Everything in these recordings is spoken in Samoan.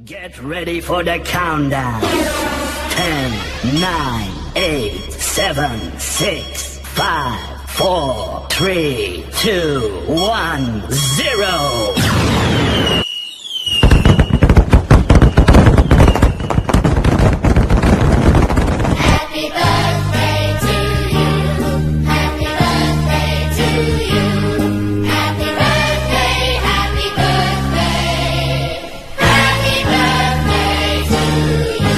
Get ready for the countdown. 10, 9, 8, 7, 6, 5, 4, 3, 2, 1, 0. Happy birthday to you. Happy birthday to you. Happy birthday, happy birthday. Happy birthday to you.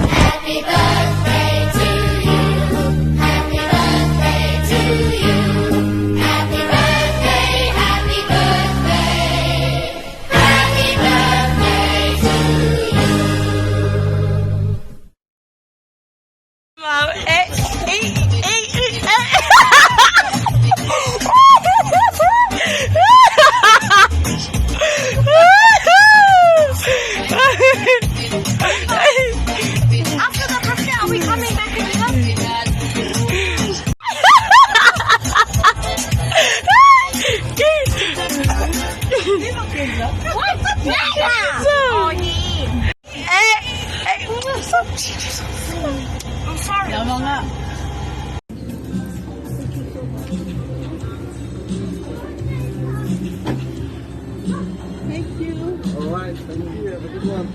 Happy birthday to you. Happy birthday to you. Happy birthday, happy birthday. Happy birthday to you. After the birthday, are we coming back again? What? Oh, yeah. I'm sorry. All right, thank you. Have a good one.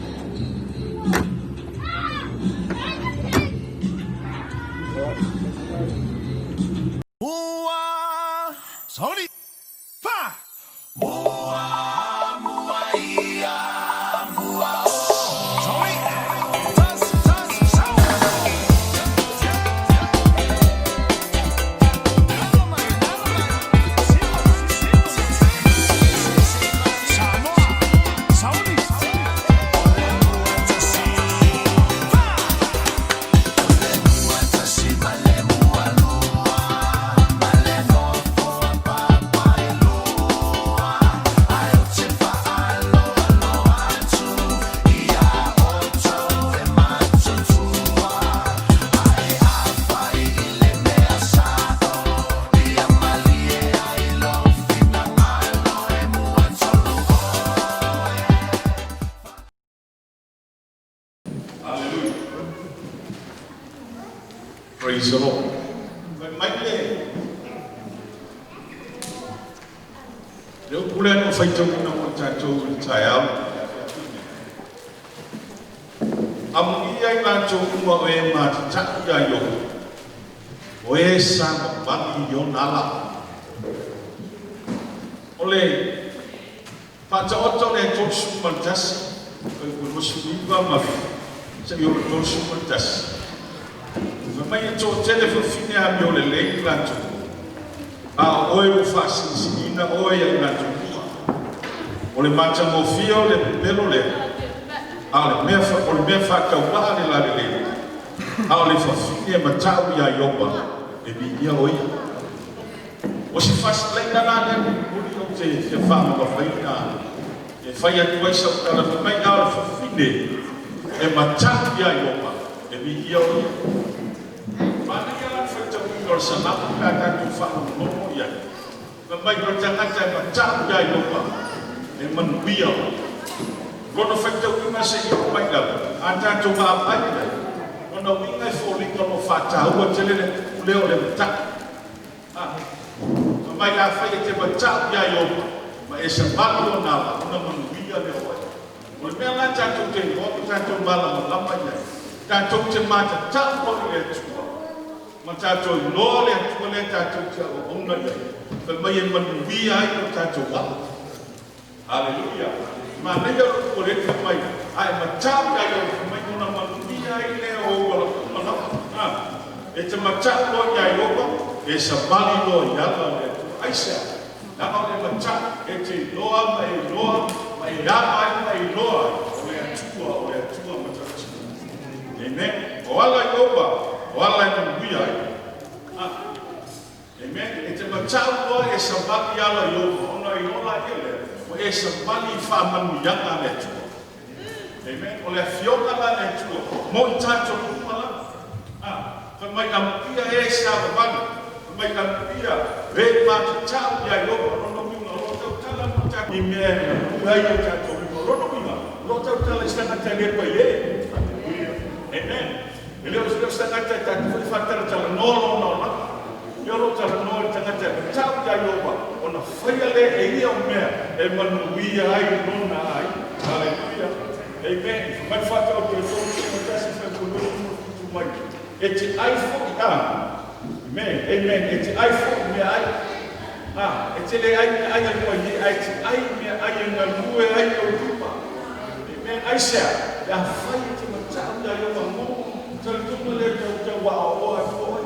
Mua, sorry, fa. Mua, mua, ia, mua, oh. Sorry. Tas, tas, sau. Samoa, Saudi. Hallelujah. Praise the Lord. Mai mai le. Le upu lea na faitauina mo tatou i le taeao. Amuia i latou uma o e matatau iā Iehofa, o e savavali i ona ala. O le faataoto o le 31, 29 ma seia oo i le 31. Fai mai e toatele fafine amiolelei i latou, a o oe ua faasilisiliina oe ia i latou uma. O le matagofie o le pepelo lea, a o le mea o le mea faatauvaa le lalelei, a o le fafine e matau iā Ieova, e viia o ia. O se faasilaiga la lea mulimuli ou te fia faamamafaina e fai atu ai sau tala fai mai a o le fafine e matau iā Ieova, e viia o ia. Manaia la le faitauina o le Salamo pe a tatou faalogologo i ai. Fai mai o le tagata e matau iā Ieova, e manuia o ia. Lona faitauina seia oo mai lalo, a tatou vaavaai i ai, lona uiga e foliga o lo o faataua tele le upu lea o le matau. A, fai mai afai e te matau iā Ieova, ma e savali ona ala, ona manuia lea o oe. O le mea la tatou te iloa ma tatou malamalama i ai, tatou te matatau loa i le Atua, ma tatou iloa le Atua lea tatou te auauna i ai, fai mai e manuia ai lo tatou ala. Haleluia! Manaia lou upu o lea fai mai, a e matau iā Ieova, fai mai ona manuia ai lea o ou ala uma lava. A, e te matau loa iā Ieova, e savali loa i ala o le Atua. Aisea? Leaga o le matau, e te iloa ma e iloa, ma e ama ai ma e iloa ai, o le Atua, o le Atua matautia. Amen. O ala Ieova, o ala e manuia ai. A, amen. E te matau loa e savali i ala Ieova, ona iloa laia lea, ua e savali i faamanuiaga a le Atua. Amen. O le afioga la a le Atua, mo i tatou uma lava. A, fai mai amuia e savavali, fai mai amuia E matatau ia Ieova. O lona uiga, o lo o tautala ma tatou i mea e galue ai o tatou lima. O lona uiga, o lo o tautala i se tagata e le paie. Aleluia. Amen. E le o se tagata e tatou foi faatalatalanoa lona olaga. Ia o lo o talanoa i le tagata e matau ia Ieova, ona faia lea e ia o mea e manuia ai lona aiga. Aleluia. Amen. Fai mai le Faataoto e 31 fuaiupu 27 mai, E te ai foi a. Amen. Amen. E te ai foi meaai. A, e te le ai meaai a le paie, ae te ai meaai e galue ai lou lima. Amen. Aisea? Pe afai e te matau ia Ieova mo talitonu e le tau tau aoaoa atu oe.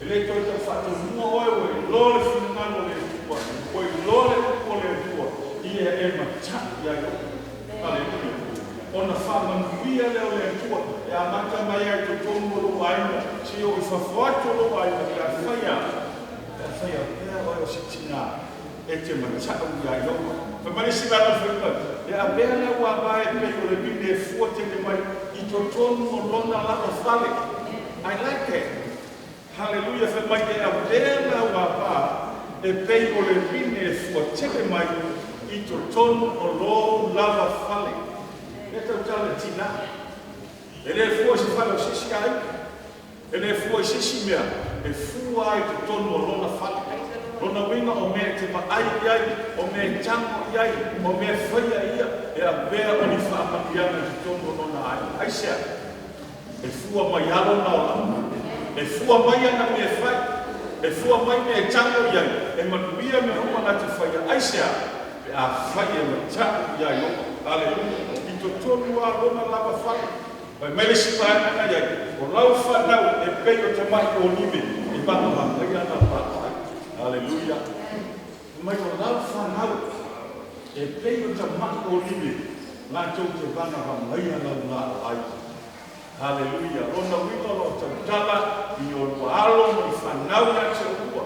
E le toe tau faatonua oe ua iloa le finagalo o le Atua, ua iloa le upu o le Atua, ia e matau ia Ieova. Aleluia. Ona faamanuia lea o le Atua e amata mai ai i totonu o lou aiga, seia oo i fafo atu o lou aiga, pe afai a, pe afai a pea oe o se tina e te matau ia Ieova. Fai mai le isi vaega o le faiga, E avea lau ava e pei o le vine e fua tele mai i totonu o lona lava fale. I like that. Haleluia! Fai mai e avea lau ava e pei o le vine e fua tele mai i totonu o lou lava fale. E tautala le tina. E le fua i se fale o se isi aiga. E le fua i se isi mea. E fua ai i totonu o lona fale. Lona uiga o mea e te vaai i ai, o mea e tago i ai, o mea e faia e ia, e avea o ni faamanuiaga i totonu o lona aiga. Aisea? E fua mai lava lona olaga. E fua mai ana mea e fai. E fua mai mea e tago i ai. E manuia mea uma na te faia. Aisea? Pe afai e matau ia Ieova. Aleluia! I totonu lava lona lava fale. Fai mai le isi vaega na i ai, O lau fanau e pei o tamai olive e vagavagai ana laau ai. Aleluia! Fai mai o lau fanau e pei o tamai olive latou te vagavagaia lau laau ai. Haleluia! Lona uiga o lo o tautala i olua alo ma ni fanau ia te olua.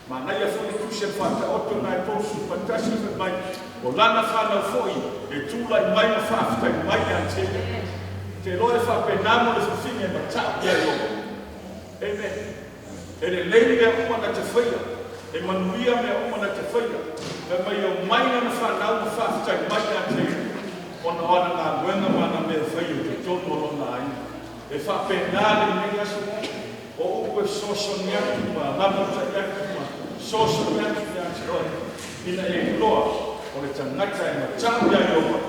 Manaia foi le tusi a le Faataoto na e 31 fai mai, O lana fanau foi e tulai mai ma faafetai mai ia te ia. Te iloa e faapena mo le fafine e matau ia Ieova. Amen. E lelei mea uma na te faia, e manuia mea uma na te faia. Fai mai e omai lana fanau ma faafetai mai ia te ia, ona o ana galuega ma ana mea e faia i totonu o lona aiga. E faapena lenei aso, o upu e fesoasoani atu ma lamotai atu ma fesoasoani atu ia te oe, ina ia iloa o le tagata e matau ia Ieova,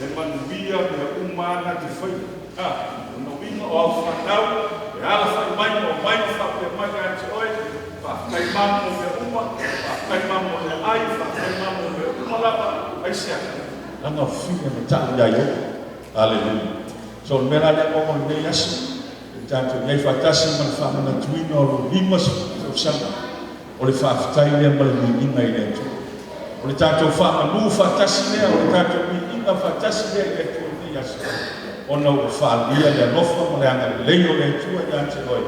e manuia mea uma na te faia. A, lona uiga o au fanau e alafai mai ma omai ma faapea mai ia te oe, Faafetai mama mo mea uma, faafetai mama mo meaai, faafetai mama mo mea uma lava. Aisea? Leaga o fafine e matau ia Ieova. Aleluia. So o le mea la lea maua i lenei aso, e tatou i ai faatasi ma le faamanatuina o lou 50 tausaga, o le faafetai lea ma le viiga i le Atua. O le tatou faamanu faatasi lea, o le tatou viiga faatasi lea i le Atua i lenei aso, ona ua faaalia le alofa ma le agalelei o le Atua ia te oe,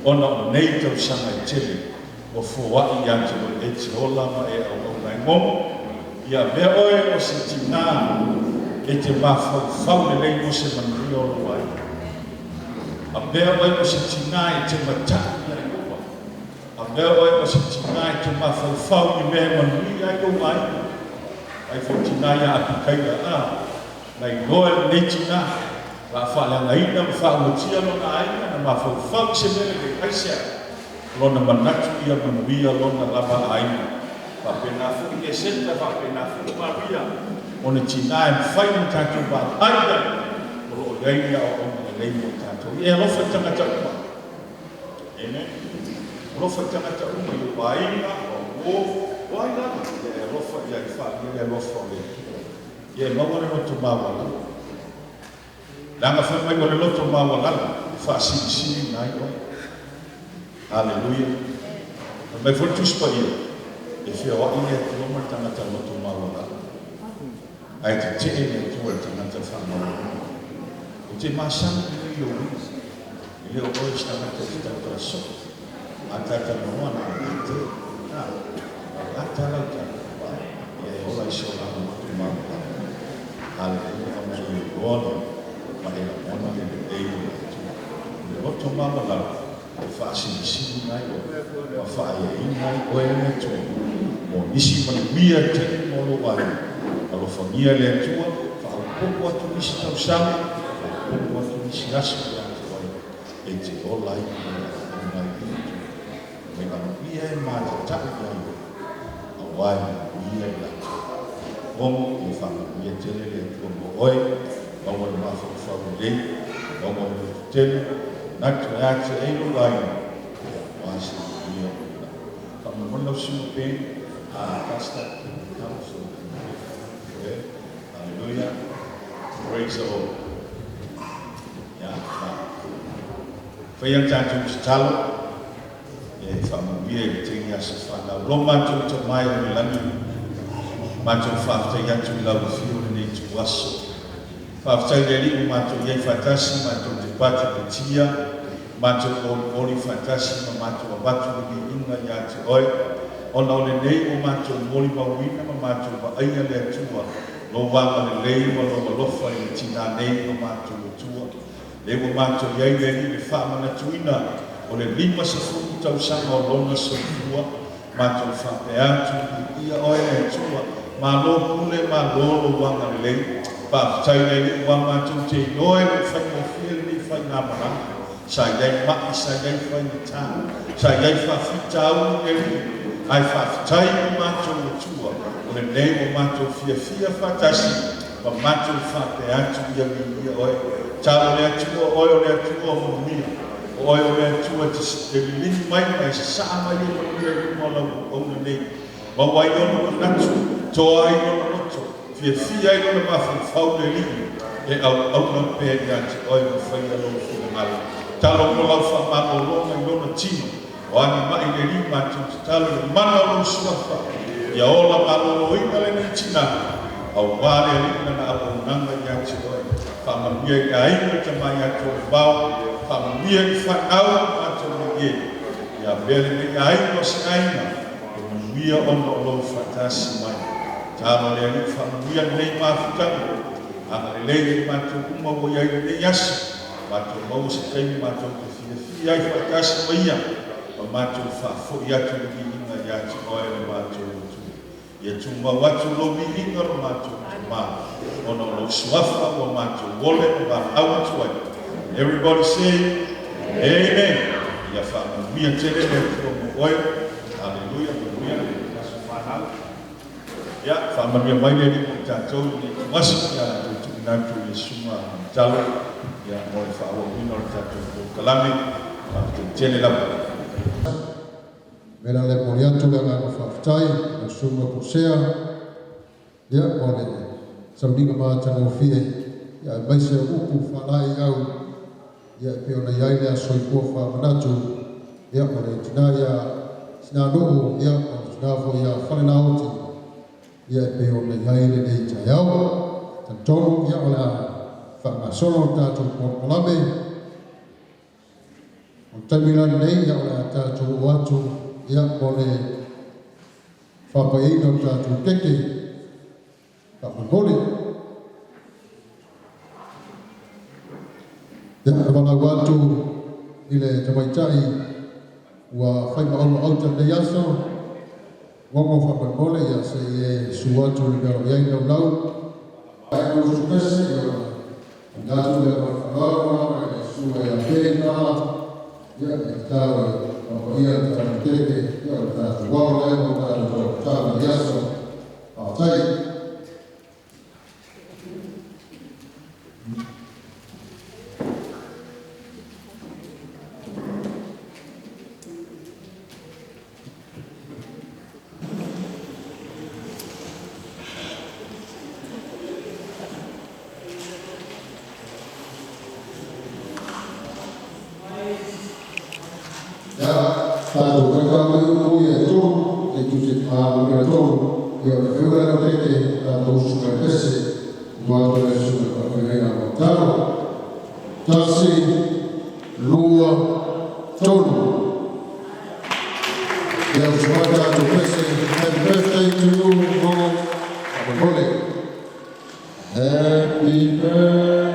ona o nei tausaga e tele ua foai ia te oe e te ola ma e auauna ai. Momo, ia avea oe o se tina e te mafaufau lelei mo se manuia o lou aiga. Avea oe o se tina e te matau ia Ieova. Avea oe o se tina e te mafaufau i mea e manuia ai lou aiga. Ai foi tina ia Apikaila, a, na iloa e lenei tina, la a faaleagaina ma faauatia lona aiga, na mafaufau i se mea lelei. Aisea? Lona manatu ia manuia lona lava aiga. Faapena foi Eseta, faapena foi Maria, o ni tina e mafai ona tatou vaai ai, o lo o i ai ni aoaoga lelei mo i tatou. E alofa i tagata uma. Amen. Alofa i tagata uma i ou aiga, o ou uo, o ai lava. Ia e alofa i ai, faaalia le alofa o le Atua. Ia e maua le loto maualalo. Leaga fai mai o le loto maualalo e faasilisili na ai oe. Haleluia. Fai mai foi le Tusi Paia, e feoai le Atua ma le tagata loto maualalo, ae tetee le Atua i le tagata faamaualalo. Ou te masani lelei i lou uiga, e le o oe o se tagata e te tautala soo, a talatalanoa na o le te, a, o le ata lau tala, ia e ola i se olaga loto maualalo. Haleluia, ona e iloa lea ma e lagona le lelei o le Atua. O le loto maualalo. E faasilisili ai oe ma faaeaina ai oe e le Atua mo nisi manuia tele mo lou aiga. Alofagia e le Atua, faaopoopo atu nisi tausaga, faaopoopo atu nisi aso ia te oe e te ola ai ma e auauna ai i le Atua. Mai manuia e matatau ai oe, aua e manuia i latou. Gogo, ia faamanuia tele le Atua mo oe, maua le mafaufau lelei, maua le loto tele, manatu e atiae ai lou aiga, ia aua se manuia o le lagi. Faamolemole lau susuga Ben, Pastor, can you come so we can pray for her? Hallelujah. Praise the Lord. Ia, faia le tatou tatalo e faamanuia i le tegi aso fanau. Lo matou Tama i le lagi, matou faafetai atu i lau afio i lenei ituaso. Faafetai i le Alii ua matou i ai faatasi, matou te patipatia, matou olioli faatasi ma matou avatu le viiga ia te Oe, ona o lenei ua matou molimauina ma matou vaaia le Atua, Lou agalelei ma Lou alofa i le tinā nei lo matou Atua. Lea ua matou i ai le Alii i le faamanatuina o le 50 tausaga o Lona soifua, matou faapea atu, Viia Oe le Atua, malo pule, malo Lou agalelei. Faafetai le Alii aua matou te iloa e le o faigofie lenei faigamalaga. Sa i ai ma'i, sa i ai faigata, sa i ai faafitauli le Alii, ae faafetai i lo matou Atua, o lenei ua matou fiafia faatasi ma matou faapea atu, Ia viia Oe. Talo le Atua, o Oe o le Atua o manuia. O Oe o le Atua e te liligi mai ma e sasaa mai ai manuia i luma o Lau auauna nei. Maua ai ona manatu, toa ai lona loto, fiafia ai lona mafaufau le Alii e auauna pea ia te Oe ma faia Lou finagalo. Talo mo Lau faamalologa i lona tino, O a ni ma'i le Alii matou tatalo i le mana o Lou Suafa, ia ola maloloina lenei tina, aua le Alii lana auaunaga ia te Oe. Faamanuia i le aiga le Tama ia Tualevao, faamanuia i le fanau matou nei e. Ia avea lenei aiga o se aiga e manuia ona o Lou faatasi mai. Tatalo le Alii faamanuia lenei mafutaga, agalelei i matou uma ua i ai lenei aso, matou maua se taimi matou te fiafia ai faatasi ma Ia, ma matou faafoi atu le viiga ia te Oe le matou Atua. Ia tumau atu Lou viiga lo matou Tama, ona o Lou Suafa ua matou ole ma valaau atu ai. And everybody say, Amen. Ia faamanuia tele le Atua mo oe. Haleluia, manuia le aso fanau. Ia, faamanuia mai le Alii mo i tatou i lenei ituaso, ia toe tuuina atu i le Susuga Mulitalo, ia, mo le faaauauina o le tatou polokalame. Faafetai tele lava. Mea la lea e momoli atu le agaga faafetai i lau Susuga Posea ia mo le sauniga matagofie ia aemaise o upu faalaeiau ia e pei ona i ai le Aso Soifua Faamanatu ia o le tina ia Sinanuu ia o le tina foi ia Falelaoti ia e pei ona i ai lenei taeao. Talitonu ia o le a faagasolo le tatou polokalame. O le taimi la lenei ia o le a tatou oo atu ia mo le faapaiaina o le tatou keke faamolemole. Ia, e valaau atu i le tamaitai ua fai ma auaauta i lenei aso, Gogo faamolemole, ia se i e susu atu i le mea o lo o i ai lau lau. Ai o usu pese, ia ona atu lea ma le faaaloalo lava i le susuga ia Pena, ia e tatau e faapaia le tatou keke, ia o le tatou ao lea ma o tatou tauatatau i lenei aso. Faafetai. Ia, tatou faitau mai upu ia e tolu, e tusi numera tolu, ia o le feula lea o keke, tatou usu mai pese, ua atu le susuga i le faafeagaiga a Mautalo. Tasi, lua, tolu. Ia usu mai tatou pese, happy birthday to you, Gogo, faamolemole. Happy birthday.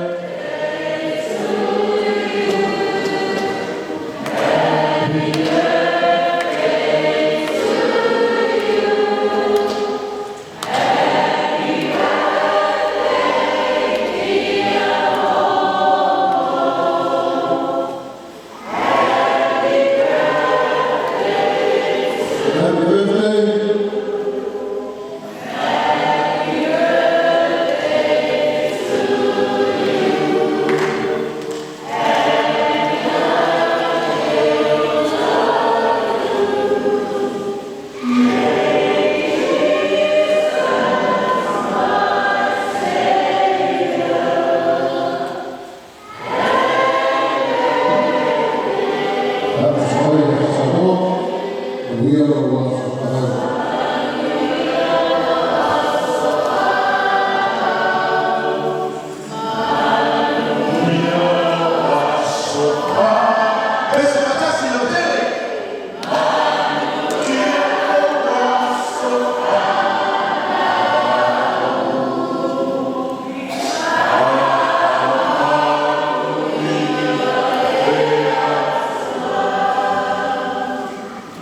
Happy birthday.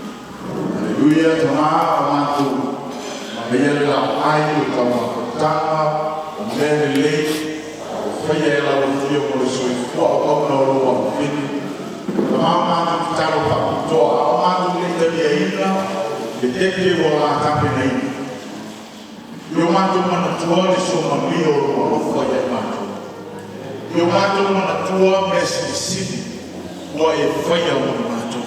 Haleluya tama o matou maia le lapaai o le taumafatutaga o mea lelei ua faia e lau Afioga mo le soifua auauna o lou afafine. Tama o matou tatalo faapitoa a o matou le i taliaina le keke ua la tapenaina. I o matou manatua le suamanuia o lou alofa ia i matou. I o matou manatua mea silisili ua e faia mo i matou.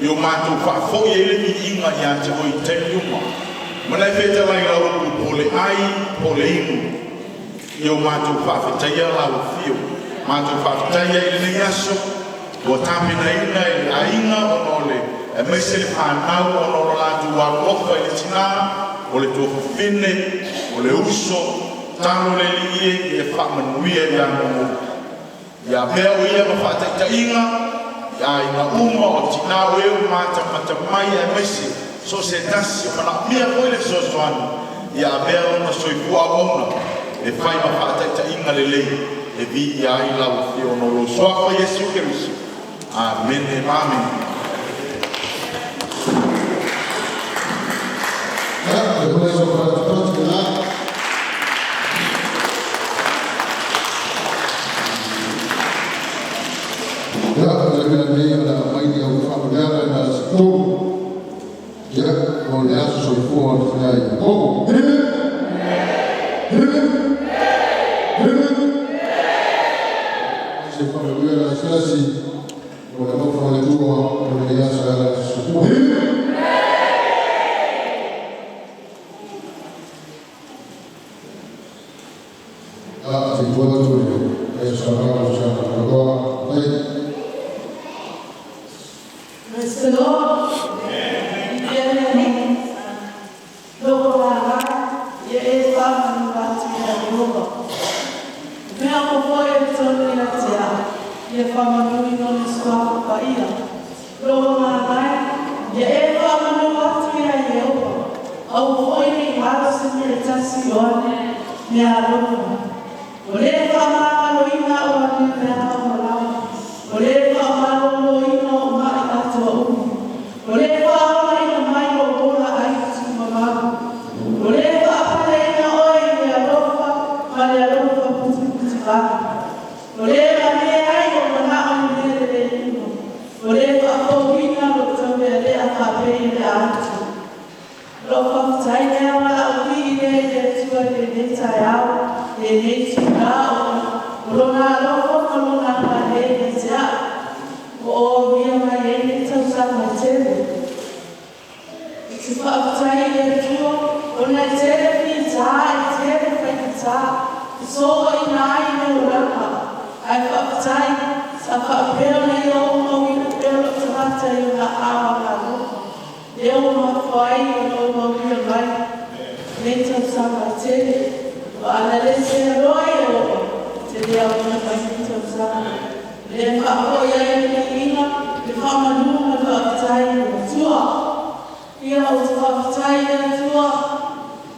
I o matou faafoi ai le viiga ia te oe i taimi uma. Ma le fetalai lau upu po le ai po le inu. I o matou faafetaia lau afio. Matou faafetaia i lenei aso ua tapenaina e le aiga ona o le aemaise le fanau ona o lo latou alolofa i le tinā o le tuafafine o le uso talo le alii e ia faamanuia ia Gogou. Ia avea o ia ma faataitaiga i aiga uma o tinā o e ua matamata mai aemaise so o se tasi o manaomia foi le fesoasoani ia avea lona soifua auauna e fai ma faataitaiga lelei e viia ai lau Afioga ona o lou Suafa Iesu Keriso. Amene ma amene. Ia, o le mea lenei o le a aumai ni au faamanuiaga na se tolu. Ia, mo le aso soifua o le tina ia Gogo. Hip hip! Hip hip! Hip hip! Se faamanuiaga asiasi o le alofa o le Atua mo le aso e ala i le aso soifua. Hip hip! Ia, se i tua atu le aso saunoaga o Susanna Fagaloa. Faafetai. Praise the Lord. Ia loko la ia e whamanu atu ia Iehova. Mea mo foe e tonu ia te a, ia whamanui no le suafa paia. Loko ngā ia e whamanu atu ia Iehova. Au foi ni haro se mere tasi oane, mea alofa. O le whamangalo ina o ane mea whamalau. O le whamalolo ina o mai atua umu. O le whaola ina mai o ola ai tu mamau. O le whaapale ina oe i le alofa ma le alofa putu putu lava. O le mane ai o mana o le le le lima. O le whaapauina lo tau le a whaapei i le atu. Lo whaftai mea wala o ki i le le tua le le tai au, le le tuna o, o lona alofa ma lona mane le te au. O o mia mai e le tausaga tele. I te whaaftai i le tua, o nai tele pita, i tele whaikata, i soa i nā i le oranga. Ai whaaftai, sa whaapeo nei o mauina peo lo tangata i o ngā awa ngā lofa. Leo mafua ai o lo mauia mai. Nei tausaga tele. Wa ana le se roa i o te lea o na mai ni tausaga. Le whaapoi ai le ina, le whamanu ma whaaftai i le tua. Ia o te whaaftai i le tua,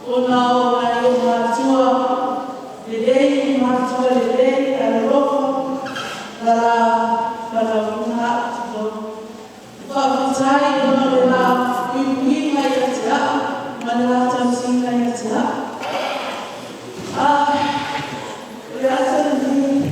o nā o nai o ngā tua, le lei, ngā tua le lei, a le rofa, la la whanau atu. Whaaftai o nā le la uiuiga ia te aa, ma le la tausinga ia te aa. Ah, o le asa lenei.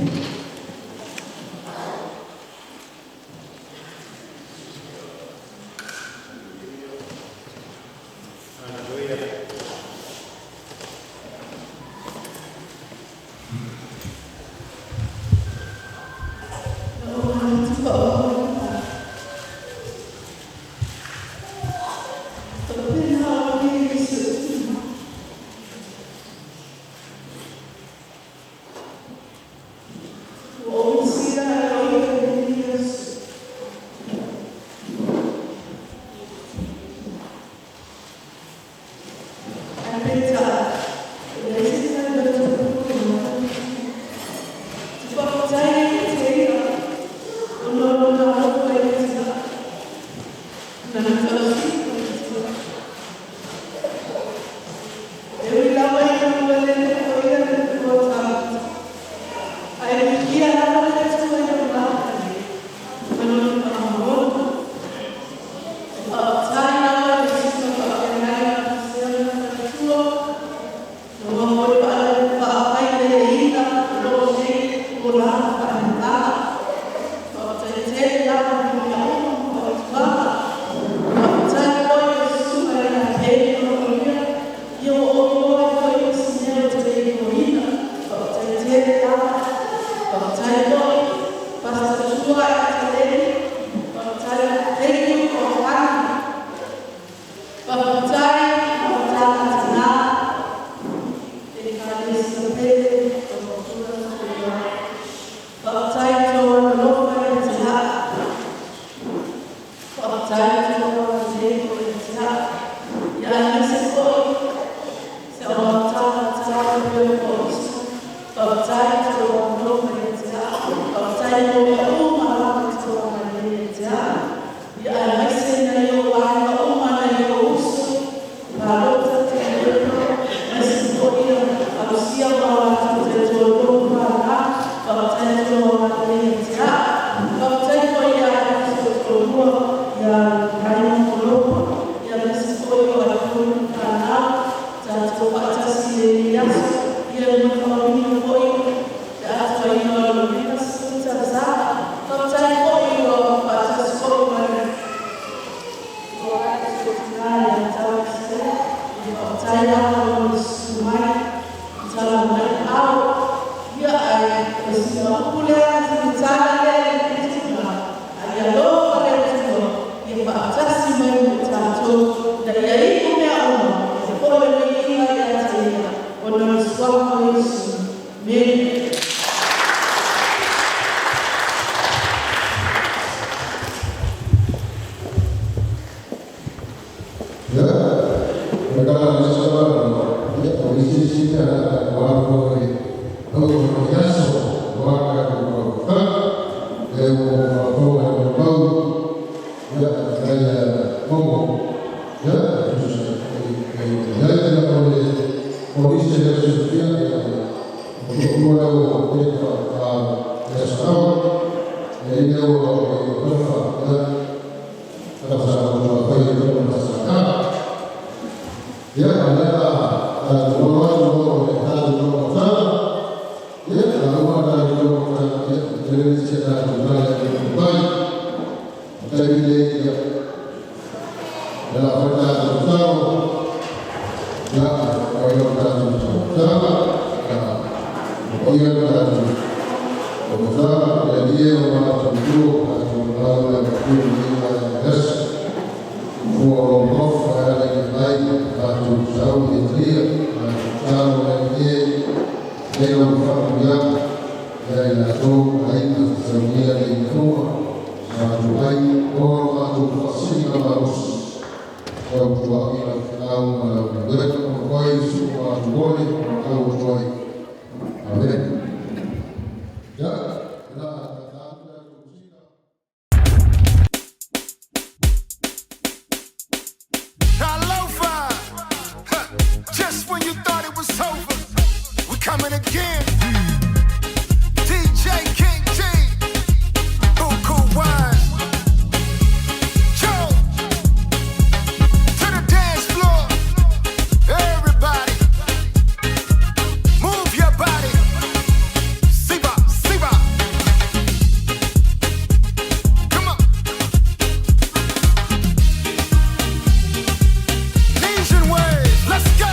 Let's go!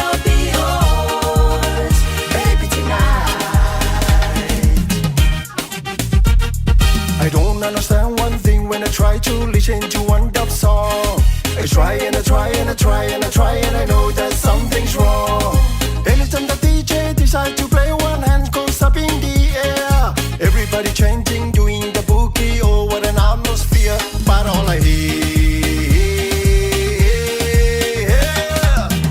I'll be yours. try and I try and I know that something's wrong. Anytime the DJ decides to play, one hand goes up in the air. Everybody chanting, doing the boogie. Oh, what an atmosphere! But all I hear,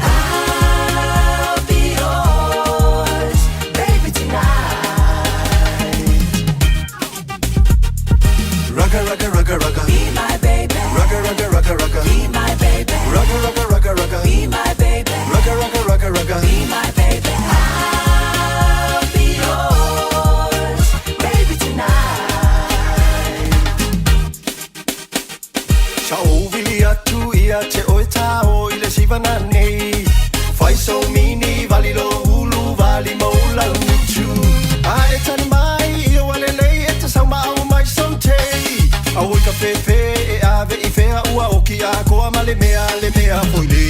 I'll be yours, baby, tonight. Rugga, rugga, rugga, rugga. Be my baby. Rugga, rugga, rugga, rugga. Be my baby. Rugga, rugga, rugga, rugga. Be my baby. Rugga, rugga, rugga, rugga. Be my baby. I'll be yours, baby, tonight. Sa ovili atu ia te oe tao i le siva nei. Fai so mini vali lo ulu vali mo la utu. A e tani mai i o alelei e te sau mau mai son te. A oi ka fefe e ave i fea ua oki a koa ma le mea foi le.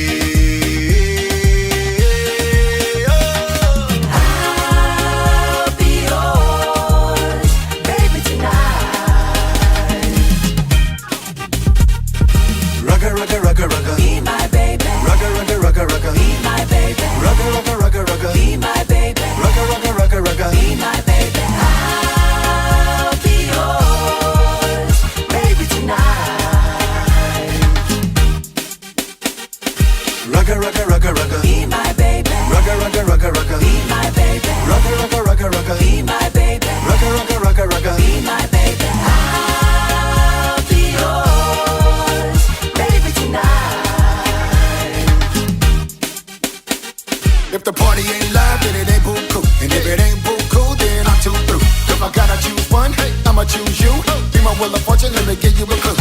I'll be yours, baby, tonight. Rugga, rugga, rugga, rugga. Be my baby. Rugga, rugga, rugga, rugga. Be my baby. Rugga, rugga, rugga, rugga. Be my baby. Rugga, rugga, rugga, rugga. Be my baby. I'll be yours, baby, tonight. Rugga, rugga, rugga, rugga. Be my baby. Rugga, rugga, rugga, rugga. Be my baby. Rugga, rugga, rugga, rugga. Be my baby. Rugga, rugga, rugga, rugga. Be my baby. I'll be yours, baby, tonight. If the party ain't live, then it ain't buku. And if it ain't buku, then I'm too through. If I gotta choose one, hey, I'ma choose you. Be my wheel of fortune, let me give you a clue.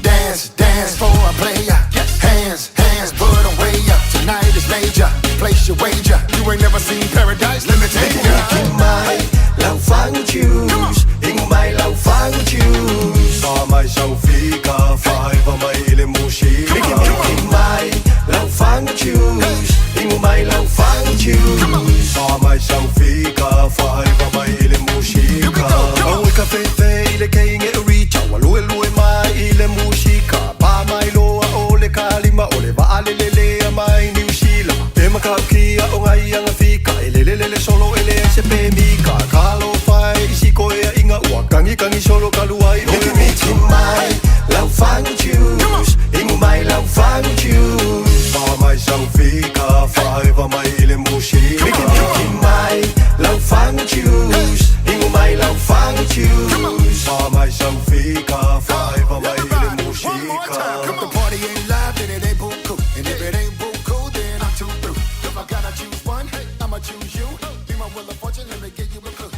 Dance, dance for a player. Hands, hands, put 'em way up. Tonight is major. Place your wager. You ain't never seen paradise. Let me take ya. Mai lau fangu choose Ingo mai lau fangu choose Sa mai sau fika, faiva mai ile mushika. Miki miki mai lau fangu choose Ingo mai lau fangu choose Sa mai sau fika, faiva mai ile mushika. Au e ka fefe i le keinge e richa, wa lue lue mai i le mushika. Pa mai loa o le kalima, o le vaa le lele a mai New Zealand. E makau kia o ngai anga fika, e lele lele solo e le se pe mika. Kalo fai i siko e a inga ua, kangi kangi solo kaluai o Miki miki mai lau fangu choose Ingo mai lau fangu choose Sa mai sau fika, faiva mai i le mushika. Miki miki mai lau fangu choose Ingo mai lau fangu choose Sa mai sau fika, faiva mai i le mushika. If the party ain't live, then it ain't buku. And if it ain't buku, then I'm too through. If I gotta choose one, hey, I'ma choose you. Be my wheel of fortune, let me give you a clue.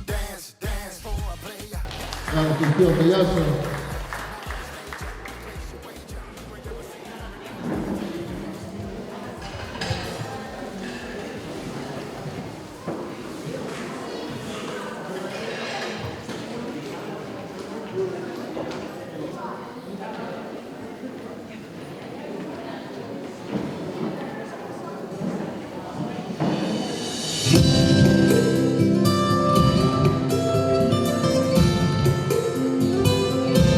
Dance, dance for a player. A fifio o aso. Thank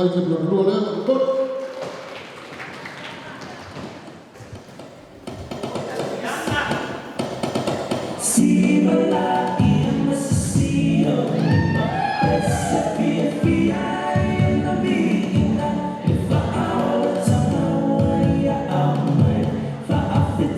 item lona lua lea faamolemole. Ata mai, ata, ata.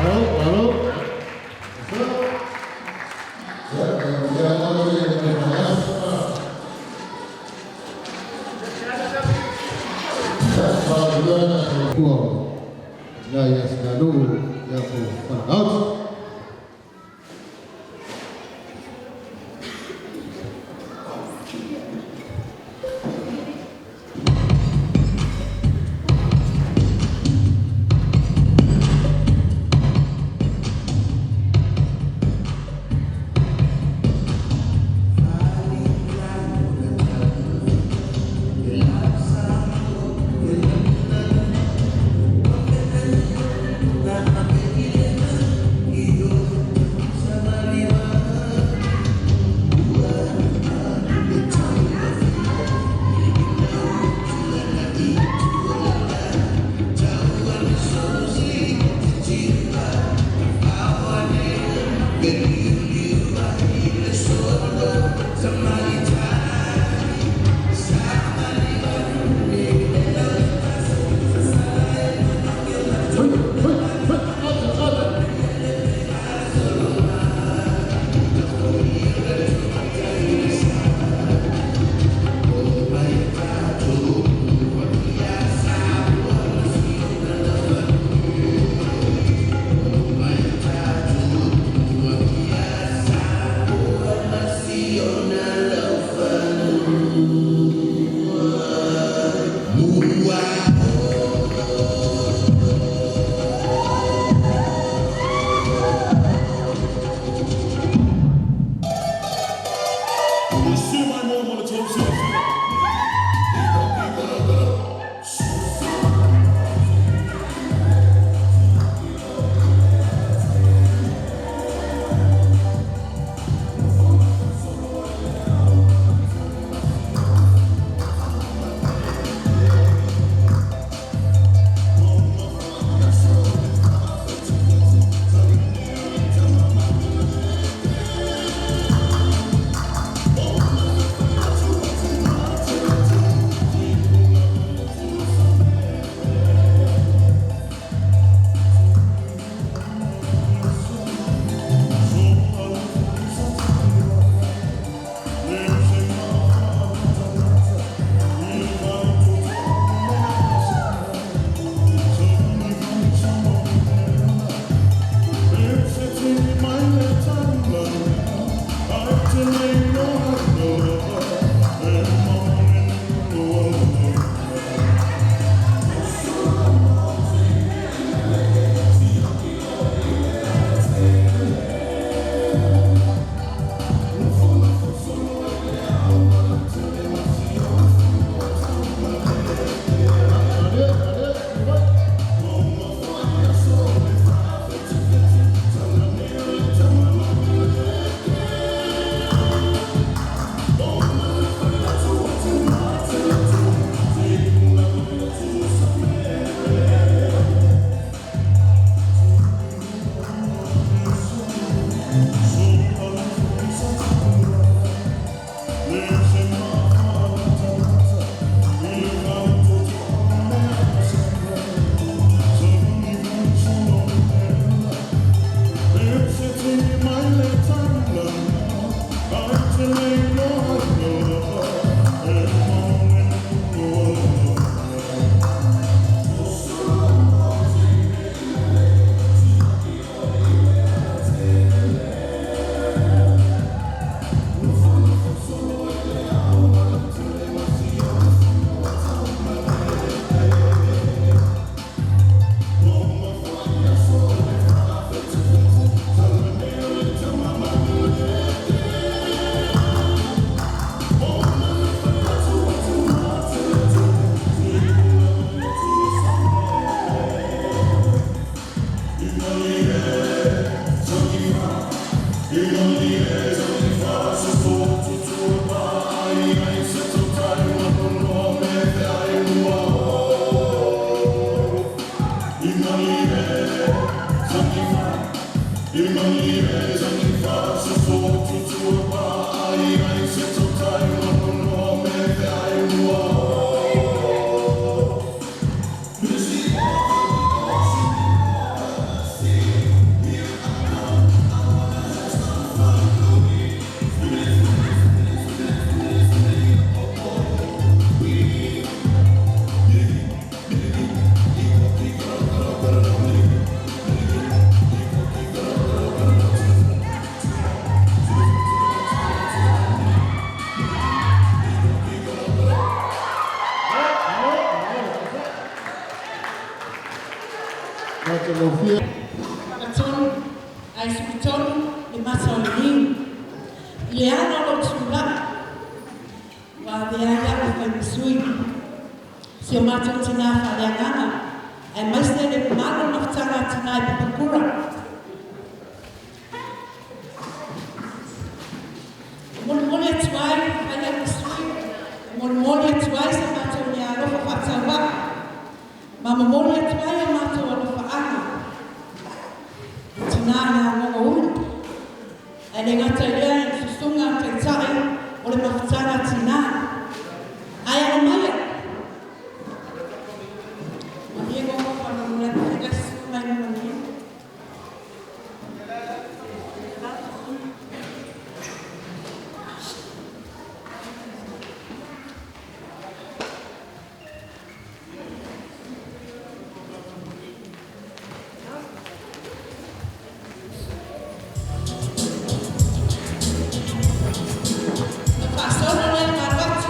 Alo, alo. Ia, ia, ia, ia, ia. Tua na ia sinalu ia ko falagaosi. Matagofie. Fagatonu, ae sulutonu le mata o le niu. I le ala o lou tula'i, ua avea ai a'u e fai ma sui. Si o matou tinā faaleagaga, aemaise le mamalu o le Mafutaga a Tinā i Papakura. E molimoli atu ai, e fai a'u ma sui, e molimoli atu ai sa matou meaalofa faataua'a, ma momoli atu ai a matou alofaaga i le tinā ia Gogoulu. Ae le gata i lea i le susuga a Taitai o le Mafutaga a Tinā. Ae alo maia! Malie Gogo faamolemole atu feagai susu mai luma nei. Ona faasolo lea ma alu atu.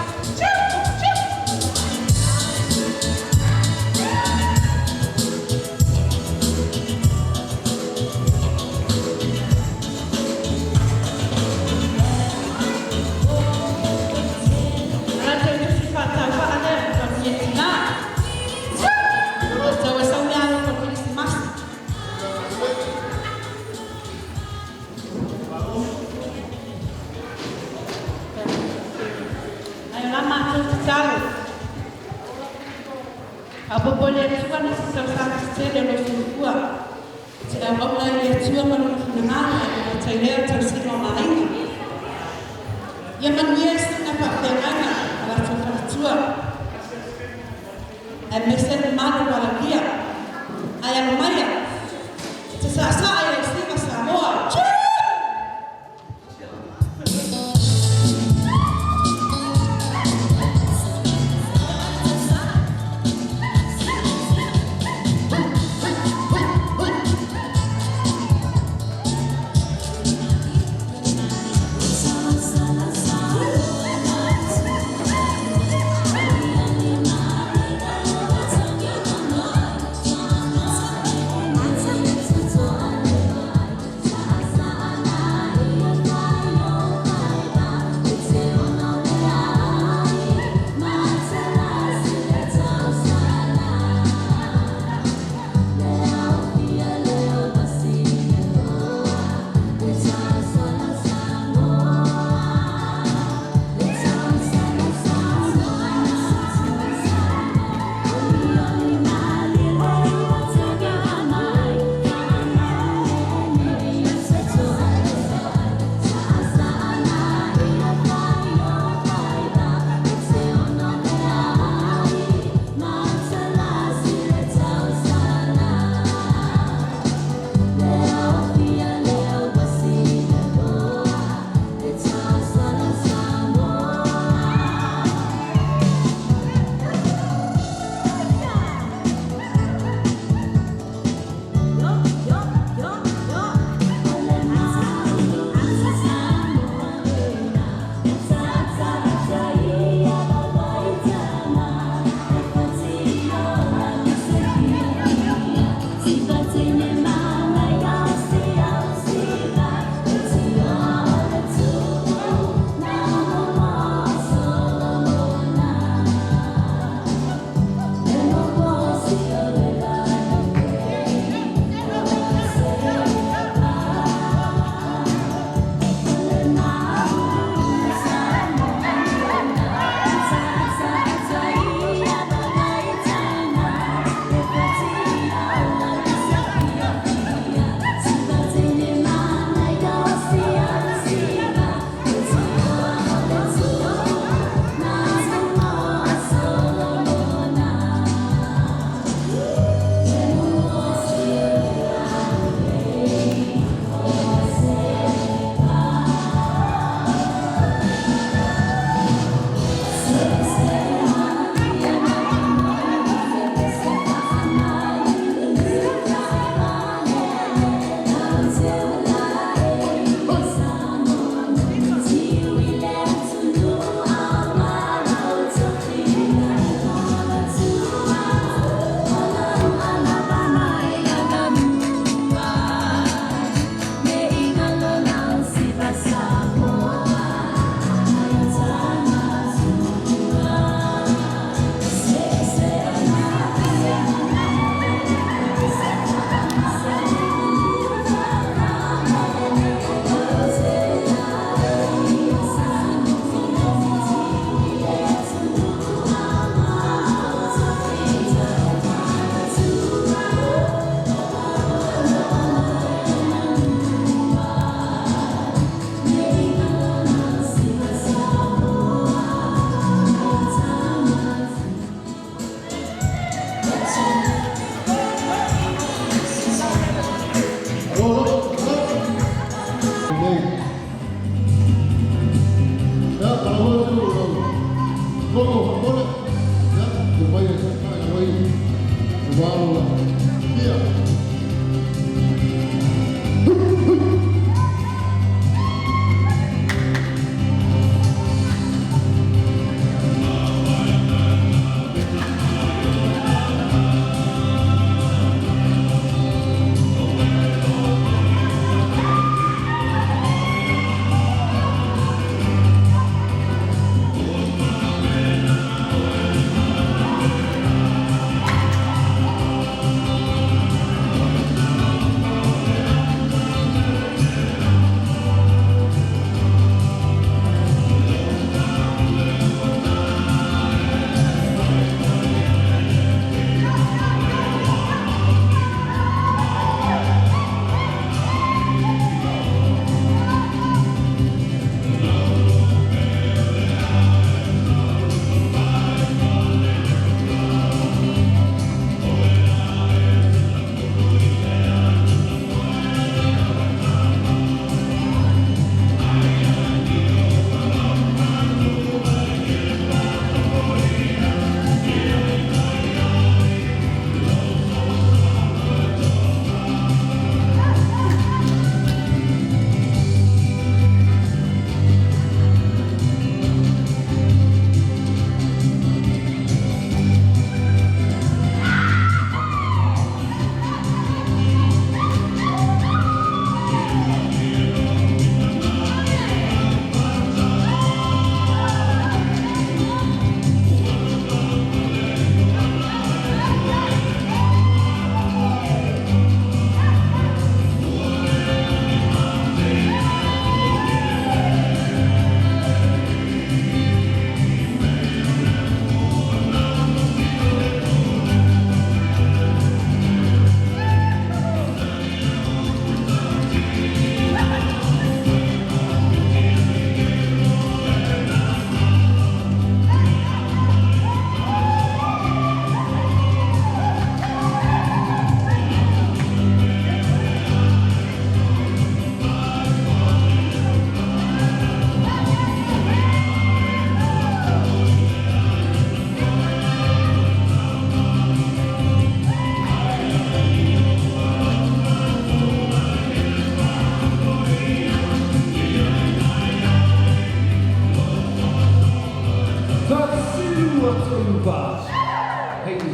O latou tusi faatauvaa lea, Manuia Tinā. Tau e sau meaalofa o le Kerisimasi. Ae o la matou tatalo, faaopoopo e le Atua nisi tausaga se tele o lou soifua. E te auauna ai i le Atua ma Lona finagalo, ae le gata i lea o le tausiga o aiga. Ia manuia i susuga i faafeagaiga ma latou faletua, aemaise le mamalu o valaaulia. Ae alo maia, e te saasaa i lau siva Samoa.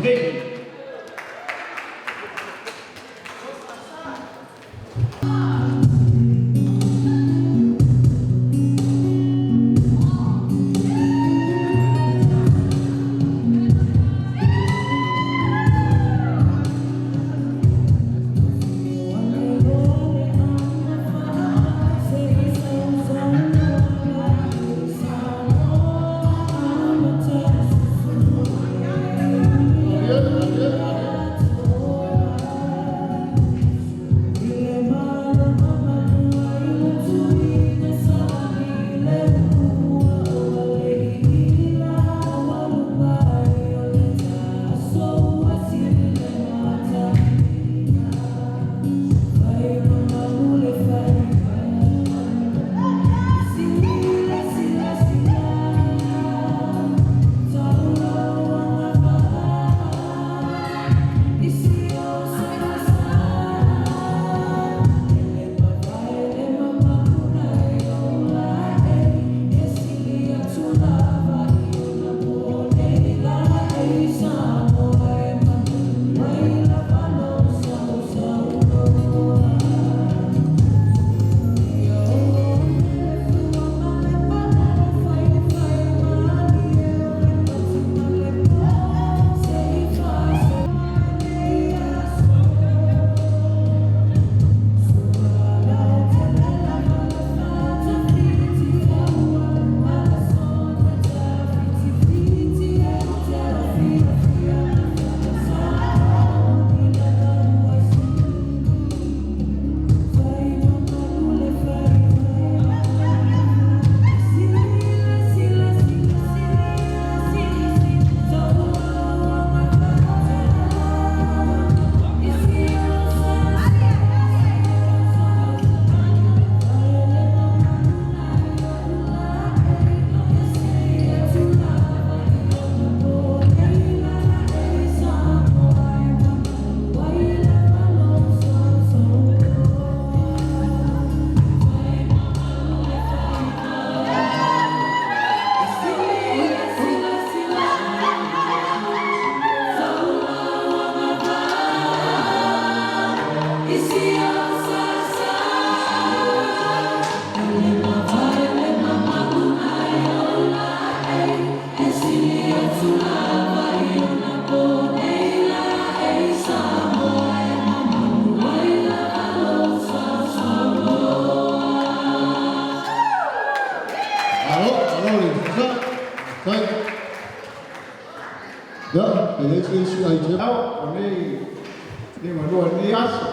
David. Alo, alo le sa. Tai. Ya, e le se si ai te. Au, o nei, nei malua nei aso.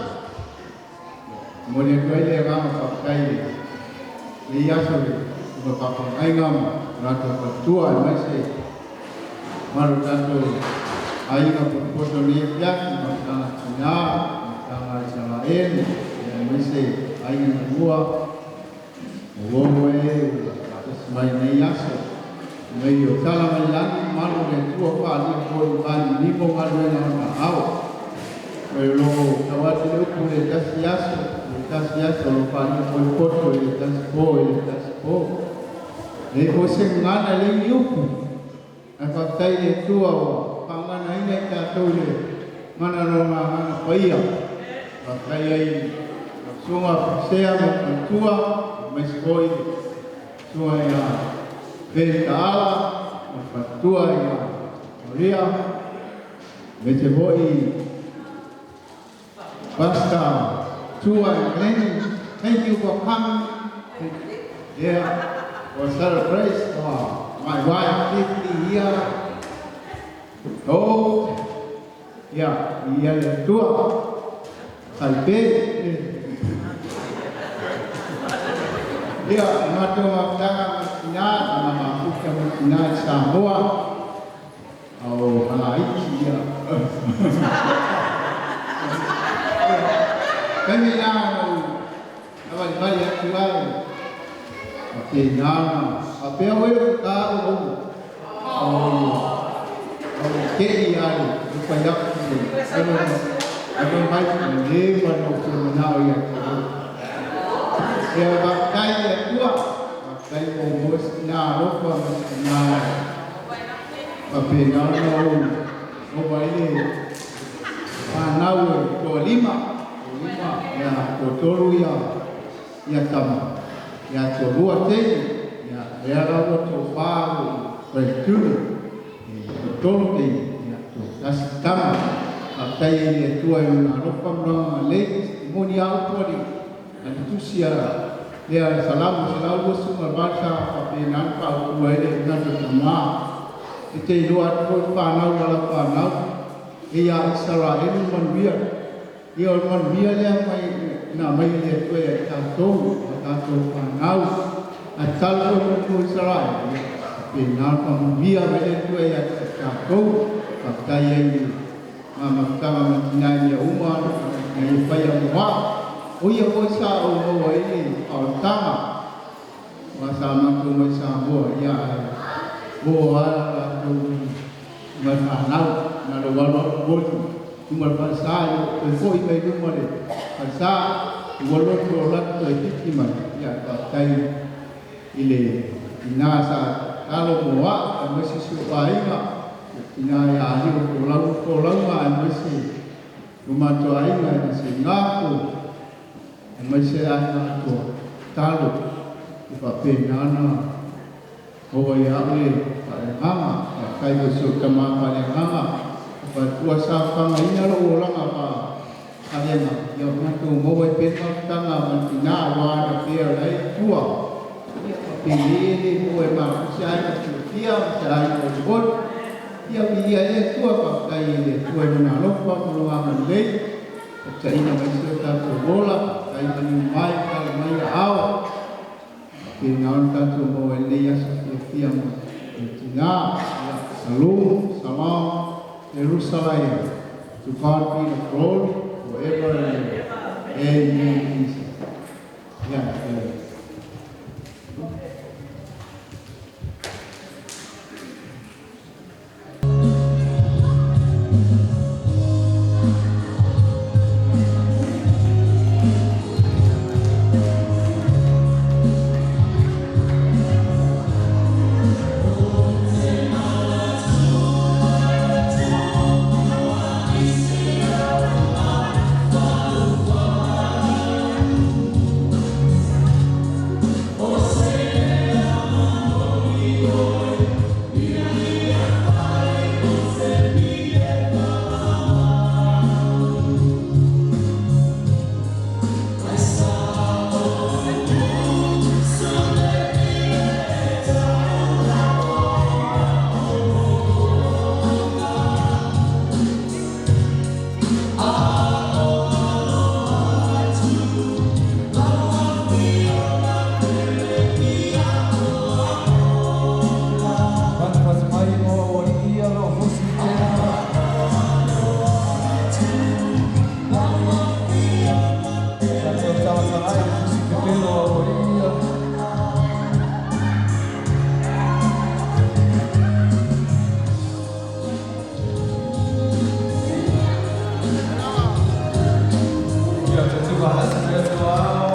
Mo le atu ai le agaga faafetai i lenei aso i le faafeagaiga ma latou faletua aemaise ma lo tatou aiga potopoto i lenei afiafi ma tala tina ma tala Isaraelu aemaise aiga na lua o uo e ua faatasi mai i lenei aso. Mai o tala mai lagi malo le Atua faaalia foi i malilima o galuega o na ao. O lo tau atu le upu le tasi aso, le tasi aso o lo faaalia foi poto i le tasi po i le tasi po. Le o se ngana le ni upu. Ae faafetai i le Atua ua faaganaina i tatou i le mana o lona Agaga Paia. Faafetai ai i lau susuga Pasea ma faletua, aemaise foi le susuga ia Ben Taala ma faletua ia Maria, aemaise foi Pastor Tua and Glenn. Thank you for coming. Yeah, for celebrate my wife 50 year old. Yeah, ia le Atua. Saipe. Ia, matou mafutaga ma tina, ma mafuta ma tina i Samoa. Au halaiki ia. Kaimi la na avalivali atu ai. Ma tēnā na. A pea oe o ka o o. O ke i ai, o pai aku le. Ano mai le ma no te mana o ia te o. Ia faafetai i le Atua, faafetai mo mo si na alofa ma si na faapena ona ou maua ai le fanau e toalima, toalima ia toatolu ia ia tama, ia toalua teine, ia lea la ua toafa a'u faletule, e toatolu teine, ia toatasi tama. Faafetai ai i le Atua i Lona alofa ma Lona agalelei, e moni a upu a le a le tusi a lea le Salamo 128 sa faapena ona faaupuina ai le manatu o tama. E te iloa atu foi le fanau a lau fanau, e ia Isaraelu le manuia. Ia o le manuia lea mai na aumai e le Atua ia i tatou, a tatou fanau. A tatalo foi le atunuu o Isaraelu, ia faapena ona faamanuia mai le Atua ia i tatou. Faafetai ai i ma mafutaga ma tinā i mea uma na ia faia mo a'u. O ia foi sa ou maua ai le faaolataga aua sa matou mai Samoa, ia ae o a latou i ma le fanau na lou alu atu moli luma le falesa i lou toe fo'i mai luma le falesa ua alu atu o latou toe titi mai ia ae faafetai i le tinā sa tatalo mo a'u aemaise si ou aiga tina ia ali'u folau folauga aemaise lo matou aiga aemaise gafo aemaise aiga atoa tatalo e faapena ona maua ia a'u le faaleagaga. Faafetai foi i si ou tamā faaleagaga o faletua sa fagaina lo'u olaga faaleagaga ia o matou maua ai pea le mafutaga ma le tinā auā na pea o la e i tua ia faapenei e lē maua e matou se aiga fiafia ma se aiga olioli. Ia viia ai le Atua. Faafetai i le Atua i Lona alofa ma Lona agalelei taitaina mai si o tatou ola. Faafetai maliu mai tala mai aao faapena ona tatou maua ai lenei aso fiafia ma le tinā. Ia Shalom, Salam, Jerusalem. To God be the glory forever and ever. Amen. Jesus. Yeah, yeah. Fatufatu mai o auali'i ia loo fusi tena. Tatou talatagai i fusi pepelo o auali'i ia. Ia tatou faatasi i le Atua Ao.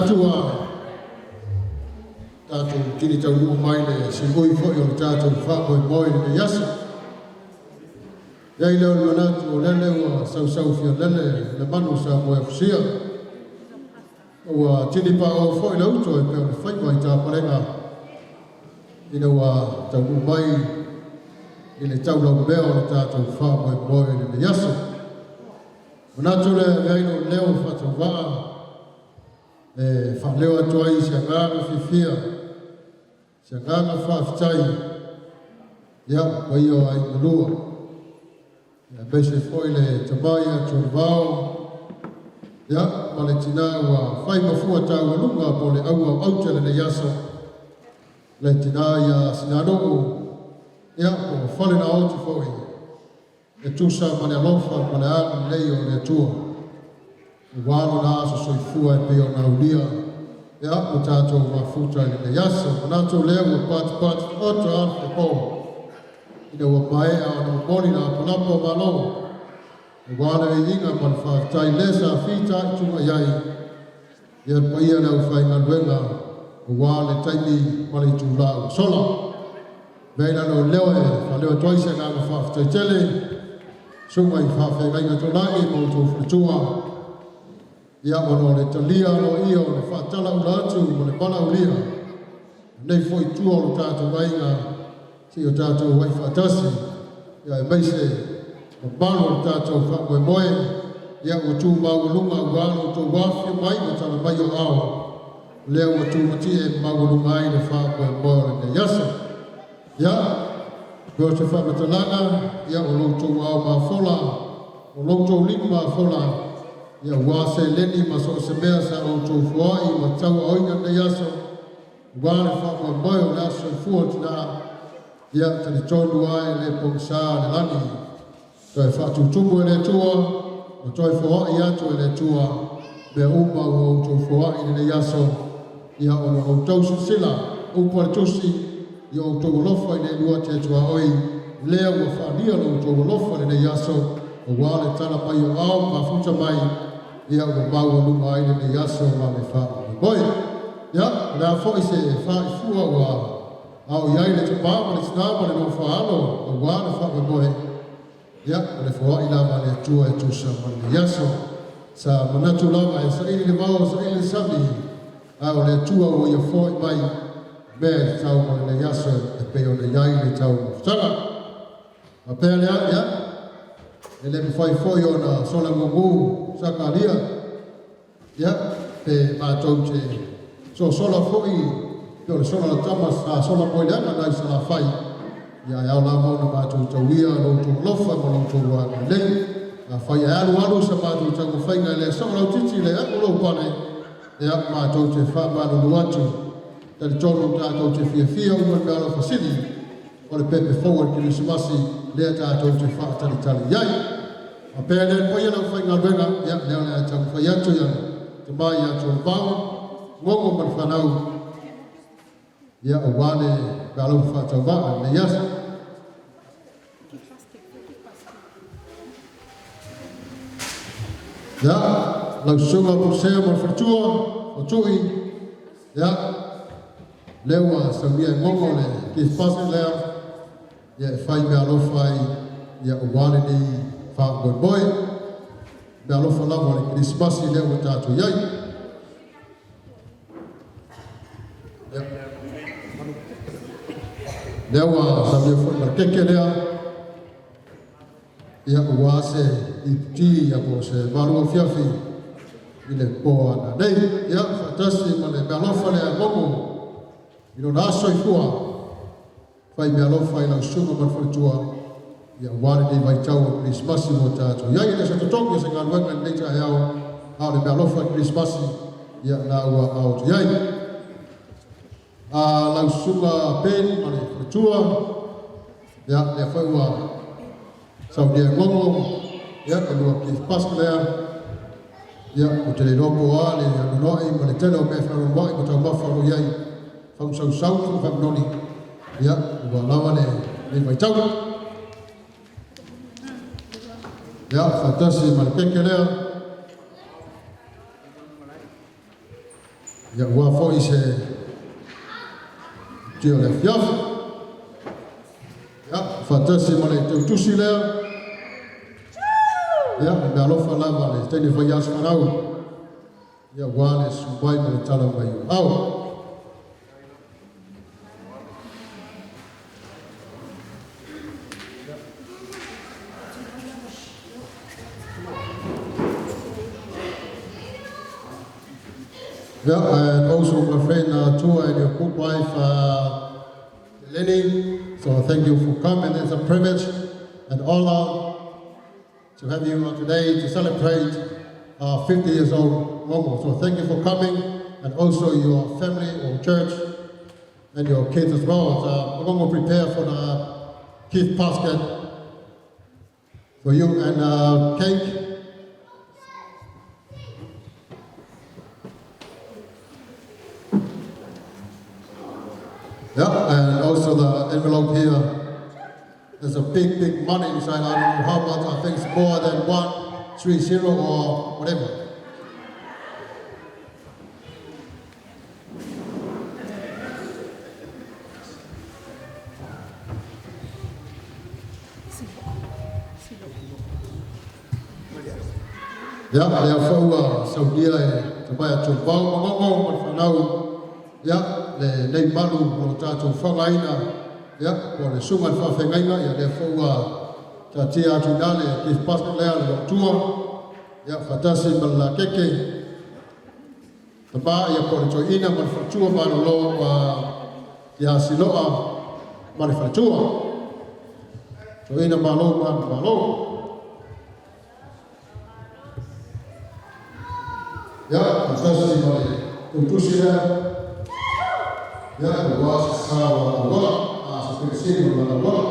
Atu a tatou tini taunuu mai le siui foi o le tatou faamoemoe i lenei aso. E i ai lea o le manatu o lele ua sausau fialele le manu sa moeafusia. Ua tini paoa foi le uto e pei o le faiva i tapalega ina ua taunuu mai i le taulaumea o le tatou faamoemoe i lenei aso. Manatu lea e avea ai lou leo faatauvaa e faaleo atu ai se agaga fiafia, se agaga faafetai ia paia o aiga lua. Aemaise foi le tama ia Tualivao ia ma le tina ua fai mafua taualuga po o le aua o aute lenei aso, le tina ia Sinanuu ia po o Falenaoti foi e tusa ma le alofa ma le agalelei o le Atua. Ua lona aso soifua e pei ona aulia ia ua tatou mafuta i lenei aso. Manatu lea ua patipati oto a le po ina ua maea ona momoli le lapalapa o malo aua le viiga ma le faafetai le sa fitaituga i ai ia le paia o le aufaigaluega aua le taimi ma le itula ua sola. Avea i lalo o leo e faaleo atu ai se agaga faafetai tele susuga i faafeagaiga taulagi ma outou faletua ia ona o le talia aloaia o le faatalaula atu ma le valaaulia lenei foi tua o le tatou aiga seia o tatou ai faatasi ia aemaise mamalu o le tatou faamoemoe ia ua tu maualuga aua lo outou afifio mai ma tala mai o ao lea ua tumatie maualuga ai le faamoemoe o lenei aso. Ia, o se faamatalaga ia o lo outou ao mafola, o lo outou limu mafola, ia ua seleni ma so o se mea sa outou foai ma tauaoina lenei aso, aua le faamoemoe o le aso soifua o tina, ia talitonu ai le pogisa le lagi. Toe faatutumu e le Atua, ma toe foai atu e le Atua, mea uma ua outou foai i lenei aso, ia ona outou silasila, upu a le tusi, ia outou alofa i le lua te tuaoi, lea ua faalia lo outou alofa i lenei aso, aua le tala mai o ao mafuta mai, ia ua maualuga ai lenei aso ma le faamoemoe. Ia, o le a foi se faaifua ua ao i ai le tama ma le tina ma le nofo a alo aua le faamoemoe, ia, o le foai lava a le Atua e tusa ma lenei aso. Sa manatu lava e saili le vao, saili le sami, a o le Atua ua ia foai mai mea e tatau mo lenei aso e pei ona i ai le taumafataga. A pea lea, ia, e le mafai foi ona sola mumu Sakaria, ia, pe matou te sosola foi pe o le sola la tama sa sola mo le aga nai Salafai, ia e ao lava ona matou tauia lo outou alofa ma lo outou agalelei. Afai e alu alu sa matou taumafaiga e le sao lautiti le a'u lou pale, ia matou te faamalulu atu. Talitonu tatou te fiafia uma i le meaalofa sili o le pepe fou o le Kerisimasi lea tatou te faatalitali i ai. A pea lea le paia o le aufaigaluega, ia lea o le a taumafai atu ia le tama ia Tualivao, Gogo ma le fanau, ia aua le meaalofa faatauvaa i lenei aso. Ia, lau susuga Pulsea ma le faletua o Tui, ia, lea ua saunia e Gogo le gift basket lea, ia e fai meaalofa ai, ia aua lenei faamoemoe. Meaalofa lava o le Kerisimasi lea ua tatou i ai. Ia. Lea ua saunia foi ma le keke lea, ia aua se iputi ia po o se malu afiafi i le po ananei. Ia, faatasi ma le meaalofa lea a Gogo i lona aso soifua, fai meaalofa i lau susuga ma le faletua, ia aua lenei vaitau o le Kerisimasi ua tatou i ai. E le o se totogi o se galuega i lenei taeao, a o le meaalofa i le Kerisimasi, ia na ua ao atu i ai. A lau susuga Ben ma le faletua, ia lea foi ua saunia e Gogo, ia e lua gift basket lea, ia ou te le iloa po o a le anoanoai ma le tele o mea e feanoanoai ma taumafa o lo o i ai, faagusausau, faamanoni, ia ua lava lenei vaitau. Ia, faatasi ma le keke lea. Ia ua fo'i se tia o le afiafi. Ia, faatasi ma le tautusi lea. Ia, o meaalofa lava le teine fai aso fanau. Ia, ua le susu mai ma le tala mai o au. Yeah, and also my friend Tua and your good wife Lenny. So thank you for coming. It's a privilege and honor to have you today to celebrate 50 years old Momo. So thank you for coming, and also your family or church and your kids as well. So we're going to prepare for the gift basket for you and cake. Yeah, and also the envelope here. There's a big, big money inside. I don't know how much. I think it's more than 1, 3, 0 or whatever. Ia, lea foi ua saunia e tamae a Tupau Magogo ma le fanau, ia, lenei malu o lo tatou faogaina, ia, po o le susuga i le faafeagaiga, ia, lea foi ua taatia atu i ina le gift basket lea le lootua, ia, faatasi ma le lakeke, tama, ia, po o le toeaina ma le faletua malolo ia Siloa ma le faletua. Toeaina malo ma malo. Ia, faatasi ma le tautusi lea, ia, aua se sa o lana auala, a se penisini o lana auala.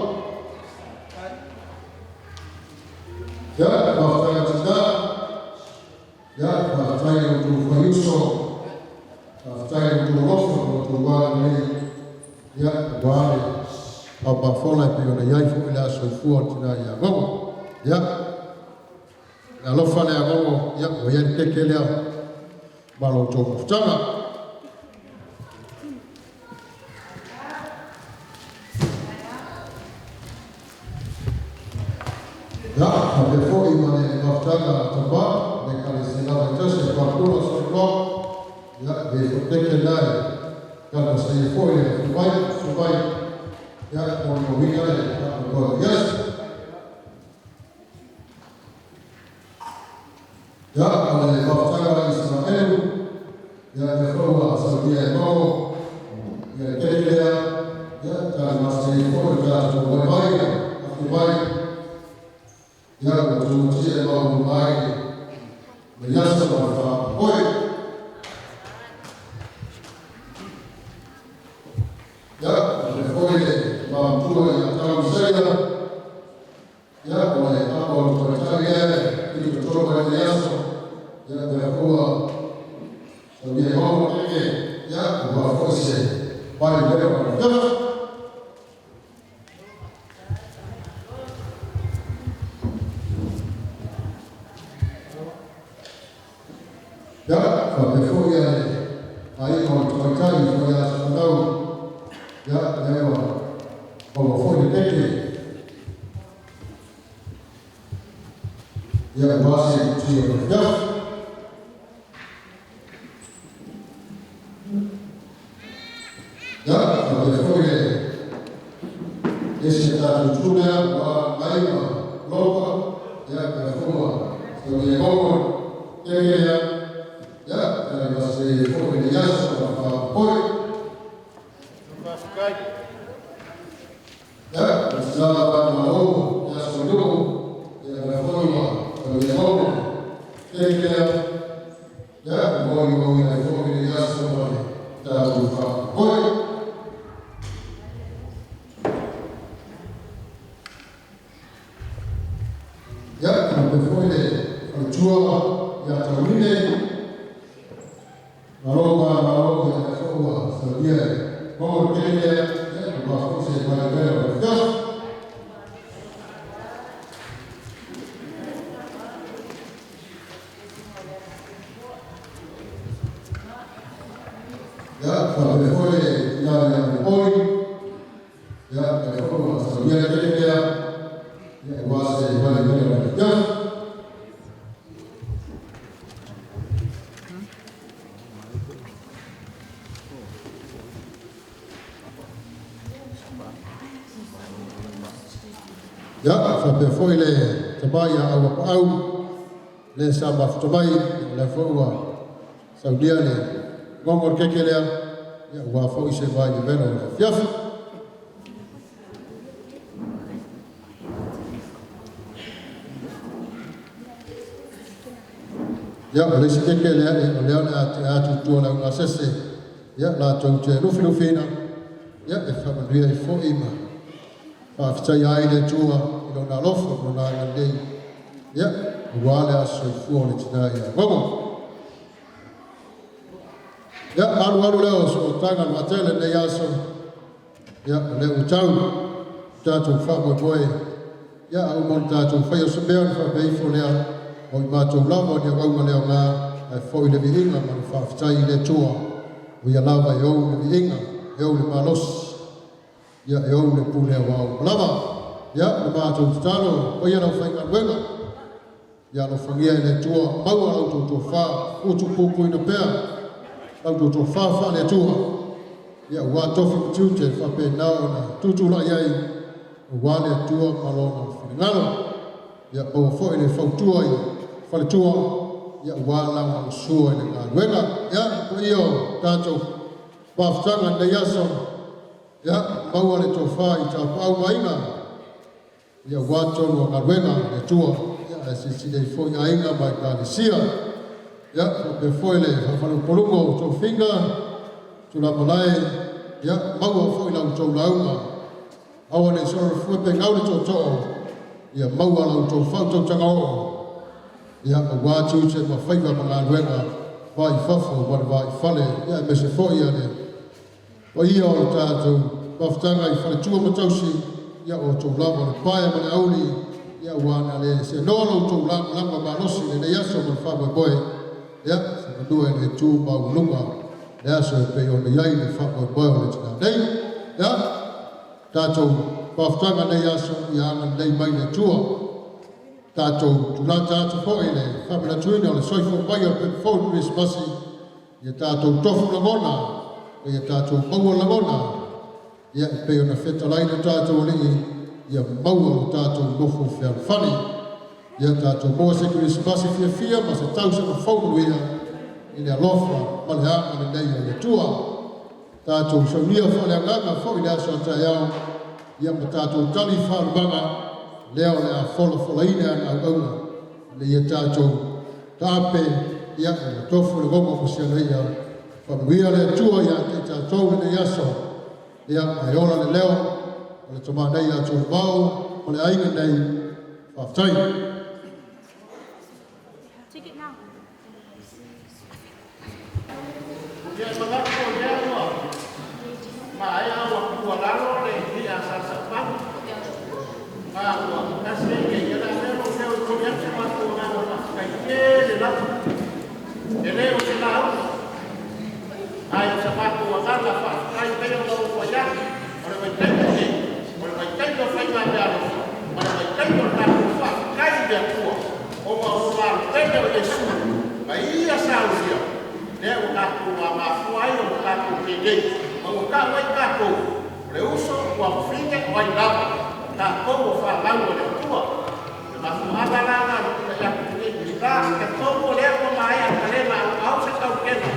Ia, faafetai atu i ina, ia, faafetai i lo outou faiuso, faafetai i lo outou alofa ma lo outou agalelei, ia, aua le aomafola e pei ona i ai foi le aso soifua o le tina ia Gogo. Ia, Le alofa lea Gogo, ia, ua i ai le keke lea ma lo outou mafutaga. Ia, faapea foi ma le mafutaga a Tama, le Ekalesia lava e tasi, le Papula Samoa, ia, e i ai foi keke lea e talosaia foi le afio mai, susu mai, ia, molimauina le faamoemoe o Iesu. Ia, o le mafutaga a Isaraelu, ia, lea foi ua saunia e Mago, ia le keke lea, ia, tali masani ai foi le tatou vaivai, afio mai, ia, ua tumatia e maua ai le aso ma le faamoemoe. Ia, o le foi le matua ia tau Isaia, ia, o le apo o le tautai ea, i totonu mai le aso, ia, lea foi ua saunia e Mago le keke, ia, ua foi se vai lea o le afiafi. Ia, faapea foi le aiga o le tamaitai foi ia Safanau, ia, lea ua maua foi le keke. Ia, aua se tia o le afiafi. Ia, faapea foi le isi a tatou itu lea ua mai ma Lopa, ia, lea foi ua saunia e Gogo le keke lea, ia, tali masani ai foi le aso ma faamoemoe. Ia, o tina ma malo, ia Soanuu, ia, lea foi ua saunia e Gogo le keke lea, ia, molimauina ai foi le aso ma le tatou faamoemoe. Ia, faapea foi le faletua ia Tauline, malo ma malo, ia, lea foi ua saunia e Gogo le keke lea, ia, aua foi se vaivaiga o le afiafi. Ia, faapea foi le tina ia Oi. Ia, le foi ua saunia le keke lea, ia, aua se valevale o le afiafi. Ia, faapea foi le tama ia Auapaau, le sa mafuta mai, o lea foi ua saunia le gogo o le keke lea, ia, aua foi se vaivevela o le afiafi. Ia, o le isi keke lea, ia, o lea o le a tea atu i tua o le augasese, ia, latou te lufilufiina, ia, e faamanuia ai foi ma faafetaia ai le Atua i lona alofa ma lona agalelei, ia, aua le aso soifua o le tina ia Gogo. Ia, alu alu lea o sootaga le vaatele lenei aso, ia, o lea ua tau tatou faamoemoe, ia, a uma ona tatou faia o se mea ona faapea ifo lea, o i matou lava o ni auauna le aoga, ae foi le viiga ma le faafetai i le Atua, o ia lava e ou le viiga, e ou le malosi, ia, e ou le pule auau lava. Ia, le matou tatalo, o ia lau faigaluega, ia alofagia e le Atua, maua lau totofa, utupupuina pea, lau totofa faale Atua, ia, ua tofi ma tiute faapena ona tutulai ai, aua le Atua ma lona finagalo. Ia, maua foi le fautua i faletua, ia, ua lagolagosua i le galuega. Ia, po ia o tatou mafutaga lenei aso, ia, maua le tofa i tapaau ma aiga, ia, ua tonu o galuega le Atua, ia, ae silasila ai foi aiga ma ekalesia. Ia, faapea foi le faafaleupoluga o tofiga, tulamalae, ia, maua foi lau tou lauga, aua ne i solofua pe gau le tootoo, ia maua lau tou fautautaga oo, ia, aua tiute ma faiva ma galuega, vai fafo ma le vai fale, ia, aemaise foi ia le paia o le tatou mafutaga i faletua ma tausi, ia, o tou lava le pae ma le auli, ia, ua na le seanoa lo outou lagolago malosi i lenei aso ma le faamoemoe, ia, semanua i le tu maualuga le aso e pei ona i ai le faamoemoe o le tina nei. Ia, tatou mafutaga nei aso, ia agalelei mai le Atua. Tatou tulata atu foi le faamanatuina o le soifua mai o le pepa fou i le Kerisimasi, ia tatou tofu lagona, ia tatou maua lagona, ia, e pei ona fetalai le tatou Alii, ia maua lo tatou nofo fealofani. Ia tatou maua se Kerisimasi fiafia ma se tausaga fou manuia i le alofa ma le agalelei o le Atua. Tatou saunia faaleagaga foi le aso a taeao, ia, ma tatou tali faalumaga lea o le a folafolaina ana auauna, ina ia tatou taape, ia, e tofu le gogo ma siana ia. Faamanuia le Atua ia te i tatou lenei aso, ia, ae ola le leo o le tama nei ia Tuavao ma le aiga nei. Faafetai. Take it now. Ia manatu o lea ua maea ua tuualalo le ia sasaupau. Ma ua tasi ai ia la mea lo leo i koli atu matou agaga faafetai tele lava. E le o se lauga, ae o sa matou agaga faafetai pei ona ou fai atu, o le vaitaimi lenei, o le vaitaimi o faigameaalofa, ma le vaitaimi o le tatou faafetai i le Atua, ona o lo lalotele o Iesu, ma ia saunia, lea ua tatou mafua ai ona tatou penei, ma ua tau ai tatou, o le uso, ua mafine, o ai lava, tatou o fanau o le Atua. Le mafuaaga la na le atu lenei itula, talitonu o lea ua maea kalena auau se tautega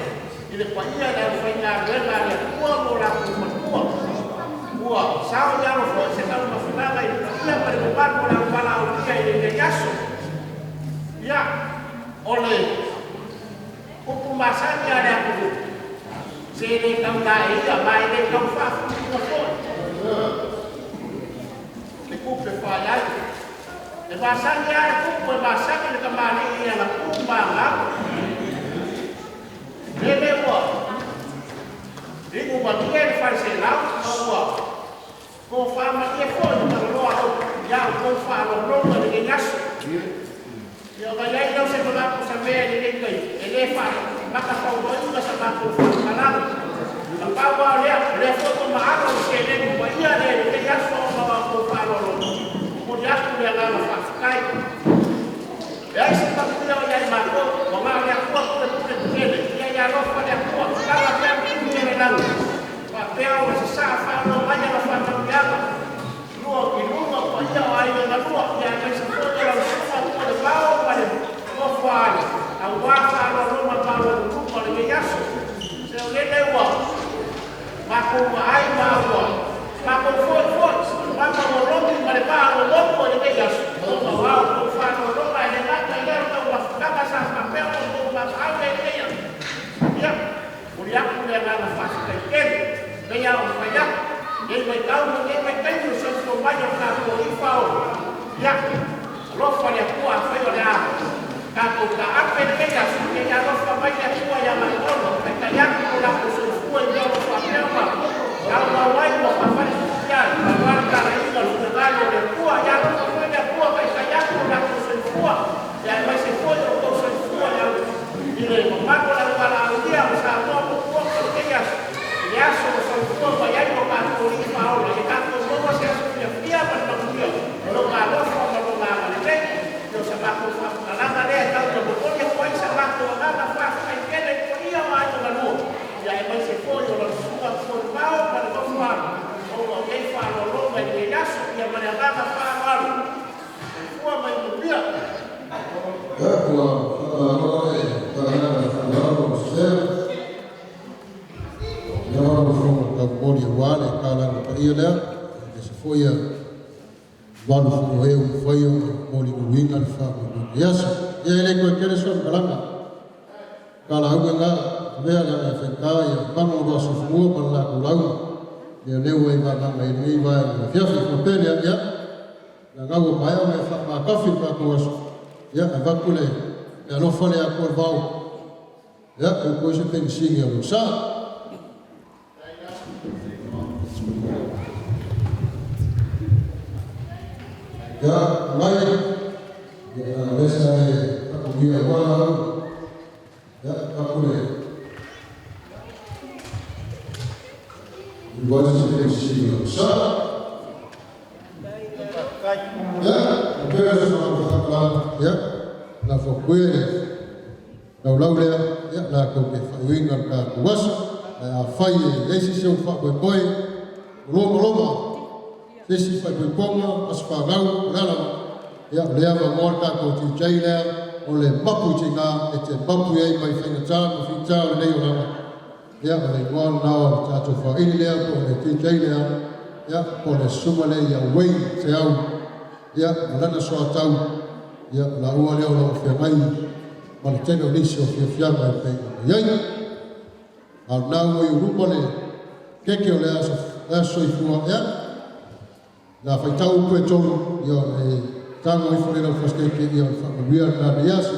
i le paia i le aufaigaluega a le Atua ma o latou matua. Ua sao i alo foi se taumafataga i le paia ma le mamalu o le auvalaaulia i lenei aso. Ia, o le upu masani a le atunuu, se le tau laeia ma e le tau faafuluina foi le tupe faaiai. E masani lava le tupu, e masani le tamalii i ana tu ma ana ago. Lele ua inu malie le faleselau ma ua tofa malie foi le talanoa ia outou faalogologo i lenei aso. Ia, ona i ai lea o se manatu sa mea i lenei taimi, e le faamatafauloaina sa matou faamatalaga. Na pau lava o lea, o lea foi ua maalo le seleni paia lea i lenei aso ona o a outou faaaloaloga. Momoli atu le agaga faafetai. Leai se manuia o i ai matou, ua na o le Atua pulepule tetele. Ia ia alofa le Atua, tatala pea le tuli o le lagi, faapea ona sasaa faaoloa mai ana faamanuiaga lua i luga o paia o aiga galua, ia aemaise foi o lau susuga Tupuelevao ma le nofo a ale, aua faaaloaloga maualuluga o lenei aso. Se o lele ua matou vaai ma ua matou foi foi, mama ua logi ma le vaa ua logo i lenei aso, ona o a outou faaaloaloga e le gata i lea o taumafataga sa faapea ona outou vaavaau i ai i lenei aso. Ia, momoli atu le agaga faafetai tele, pei lava ona fai atu, i lenei vaitau ma lenei vaitaimi o le soifua mai o le tatou Alii Faaola. Ia, alofa le Atua, afai o le a tatou taape i lenei aso, ia ia alofa mai le Atua ia matou, taitai atu lo latou soifua i mea o lo o faapea ona naunau ai ma faafaletuluia ai, aua le talaiga o le finagalo o le Atua. Ia alofa foi le Atua, taitai atu lo latou soifua, ia aemaise foi o outou soifua i le mamalu o le auvalaaulia o Samoa motumotu i lenei aso, i le aso ua soifua mai ai lo tatou Alii Faaola. Ia tatou maua se aso fiafia ma le manuia o Lona alofa ma Lona agalelei. Ia o sa matou faamatalaga lea e tau ina momoli atu ai sa matou agaga faafetai tele i paia o aiga galua, ia aemaise foi o lau susuga Tupuelevao ma le nofo alo, ona o nei faaaloaloga i lenei aso, ia ma le agaga faaaloalo. Soifua ma ia manuia. Ia, ua faamalo le agaga faaaloalo lau Susuga. Ia, lau Afioga i le Taumoli aua le tala paia lea, aemaise foi ia mamalu foi o e ua mafai ona molimauina le faamoemoe i aso. Ia, e le toe tele se faamatalaga. Talauga na, avea le aga e faigata ia mago o Luasofonua ma le latou lauga, ia lea ua e vavaga i lenei vaega o le afiafi. Faapea lea, ia, leaga ua maea ona e faamatafi le tatou aso, ia, avatu le alofa lea atu o le vao, ia, e upu ai se penisini a lou sa. Ia, mai, ia, lea sa e faamanuia aua lau, ia, avatu le upu ai se penisini a lou sa. Ia, faapea se faamatalaga, ia, lafo atu ia le laulau lea, ia, latou te faaiuina le tatou aso. Ae afai e i ai se isi ou faamoemoe, o lomaloma, se isi faaipoipoga, aso fanau, o le a lava, ia, o lea e avanoa le tatou DJ lea, o le mapu i tina e te mapu i ai mai faigata ma fita o lenei olaga. Ia, o le igoa lena o le tatou faaili lea, po o le DJ lea, ia, po o le susuga lea ia Wayne Teau, ia, ma lana soatau, ia, o laua lea o lo o feagai ma le tele o nisi o fiafiaga e pei ona i ai. A o lena ua i ou luma le keke o le aso, le aso soifua, ia, le a faitau upu e tolu, ia, ona e tago ifo lea i lau fasi keke, ia, o le faamanuia lena i lenei aso.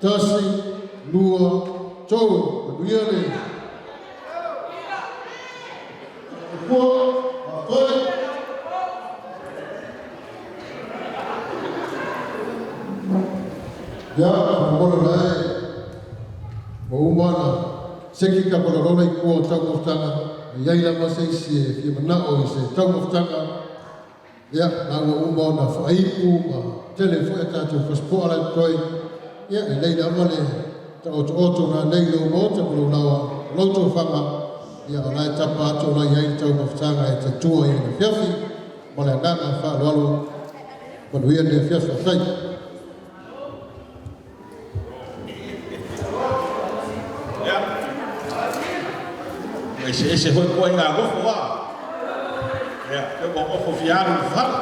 Tasi, lua, tolu, manuia le Ua, faafetai. Ia, faamolemole o la e ua uma ona seki ka palalola i tua o taumafataga, a i ai lava se isi e fia manao i se taumafataga, ia, la ua uma ona faaipu ma tele foi a tatou fasipoa la e totoe, ia, e lelei lava le taotooto na nei i lou maota ma lou laoa, o lou tofaga, ia, o la e tapa atu o la e i ai le taumafataga e te tua i ai i le afiafi, ma le agaga faaaloalo, manuia lenei afiafi, faafetai. Ia. Ua eseese foi ituaiga nofo a. Ia, pe ua nofo fia alu i le fale.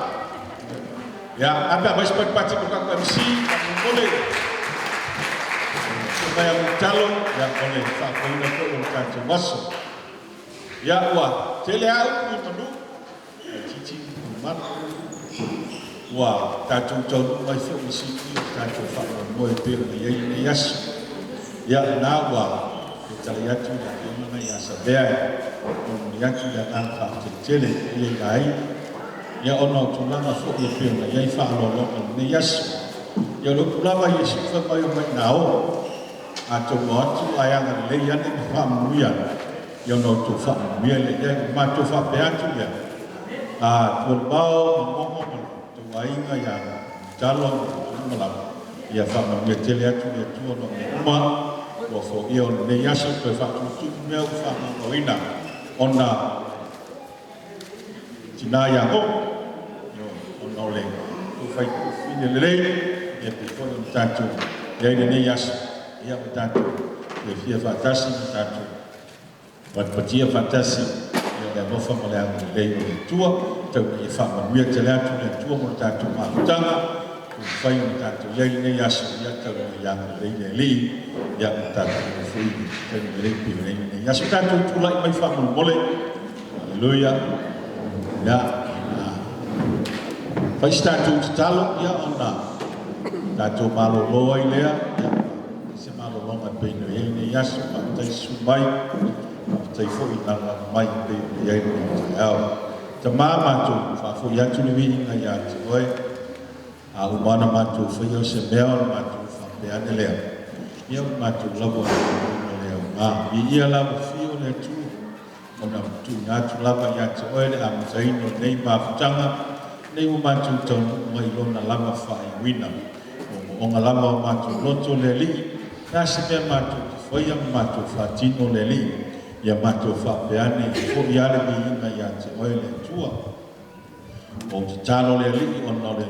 Ia, a pe a aumai se patipati mo le tatou MC, faamolemole. Tuu mai a Mulitalo, ia, o le faafoeina foi o le tatou aso. Ia, ua tele lava upu i manu. Laitiiti ma mamalu. Ua tatou taunuu mai foi i le siti o le tatou faamoemoe e pei ona i ai lenei aso. Ia, o lena ua fetalai atu le Afioga lena ia Savea e momoli atu le agaga faafetai tele i le paia i aiga, ia ona o tulaga foi e pei ona i ai faaaloaloga i lenei aso. Ia o le upu lava i Iesu fai mai o mai ina o, a tou o atu ae agalelei ane ma faamanuia ane. Ia ona outou faamanuia lea i ai. Ua matou faapea atu lea, a Tualimao ma Gogo ma lo outou aiga ia Talo ma outou uma lava, ia faamanuia tele atu le Atua ona o mea uma ua foia o lenei aso toe faatutumu mea ua faamaumauina ona tina ia Gogo, ioe, ona o le tou faituafafine lelei, ia pei foi ona tatou i ai lenei aso, ia ua tatou fiafia faatasi ma tatou patipatia faatasi ia le alofa ma le agalelei o le Atua. Tau ina ia faamanuia tele atu le Atua mo le tatou mafutaga ua mafai ona tatou i ai lenei aso, ia tau ina ia agalelei le Alii, ia ma tatou oo foi i le taimi lelei pei ona i ai lenei aso. Tatou tulai mai faamolemole. Aleluia. Ia, fai se tatou tatalo, ia ona tatou malolo ai lea. Ia, se malologa e pei ona i ai lenei aso. Faafetai susu mai, faafetai foi i lagolago mai e pei ona i ai lenei taeao. Tama matou, faafoi atu le viiga ia te oe. A uma ona matou faia o se mea ona matou faapea ane lea, ia o le matou lava o le galuega le aoga. Viia la ua fio le Atua, ona ua tuuina atu lava ia te oe le amataina o lenei mafutaga, nei ua matou taunuu mai i lona lava faaiuina. O moomooga lava o matou loto le Alii, le a se mea matou te faia ma matou faatino le Alii, ia matou faapea ane, e fo'i lava le viiga ia te oe le Atua. Ua ou tatalo le Alii ona o le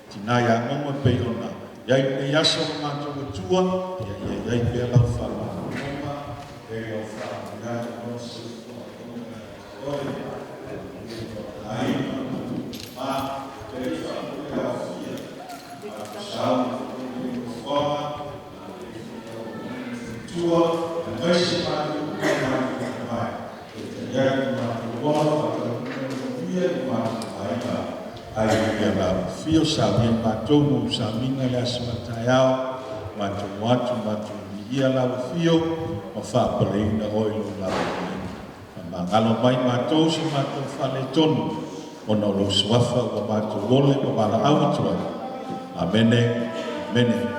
tina ia Gogo e pei ona i ai lenei aso lo matou Atua, ia ia i ai pea lau faamanuiaga, e lau faamanuiaga i lona soifua auauna ia te oe, e lona aiga ma lona ma le Alii faapule aofia, matou sau i totonu o lenei nofoaga, le Atua, aemaise matou uma matou mai. E tali atu matou ola faataunuuina le manuia i matou aiga. Ai ia la afio saunia i matou mo sauniga i le aso a taeao, matou o atu matou viia lau afio ma faapaleina oe i lou lavapapale. Faamagalo mai matou so matou faaletonu ona o lou suafa ua matou ole ma valaau atu ai. Amene. Amene.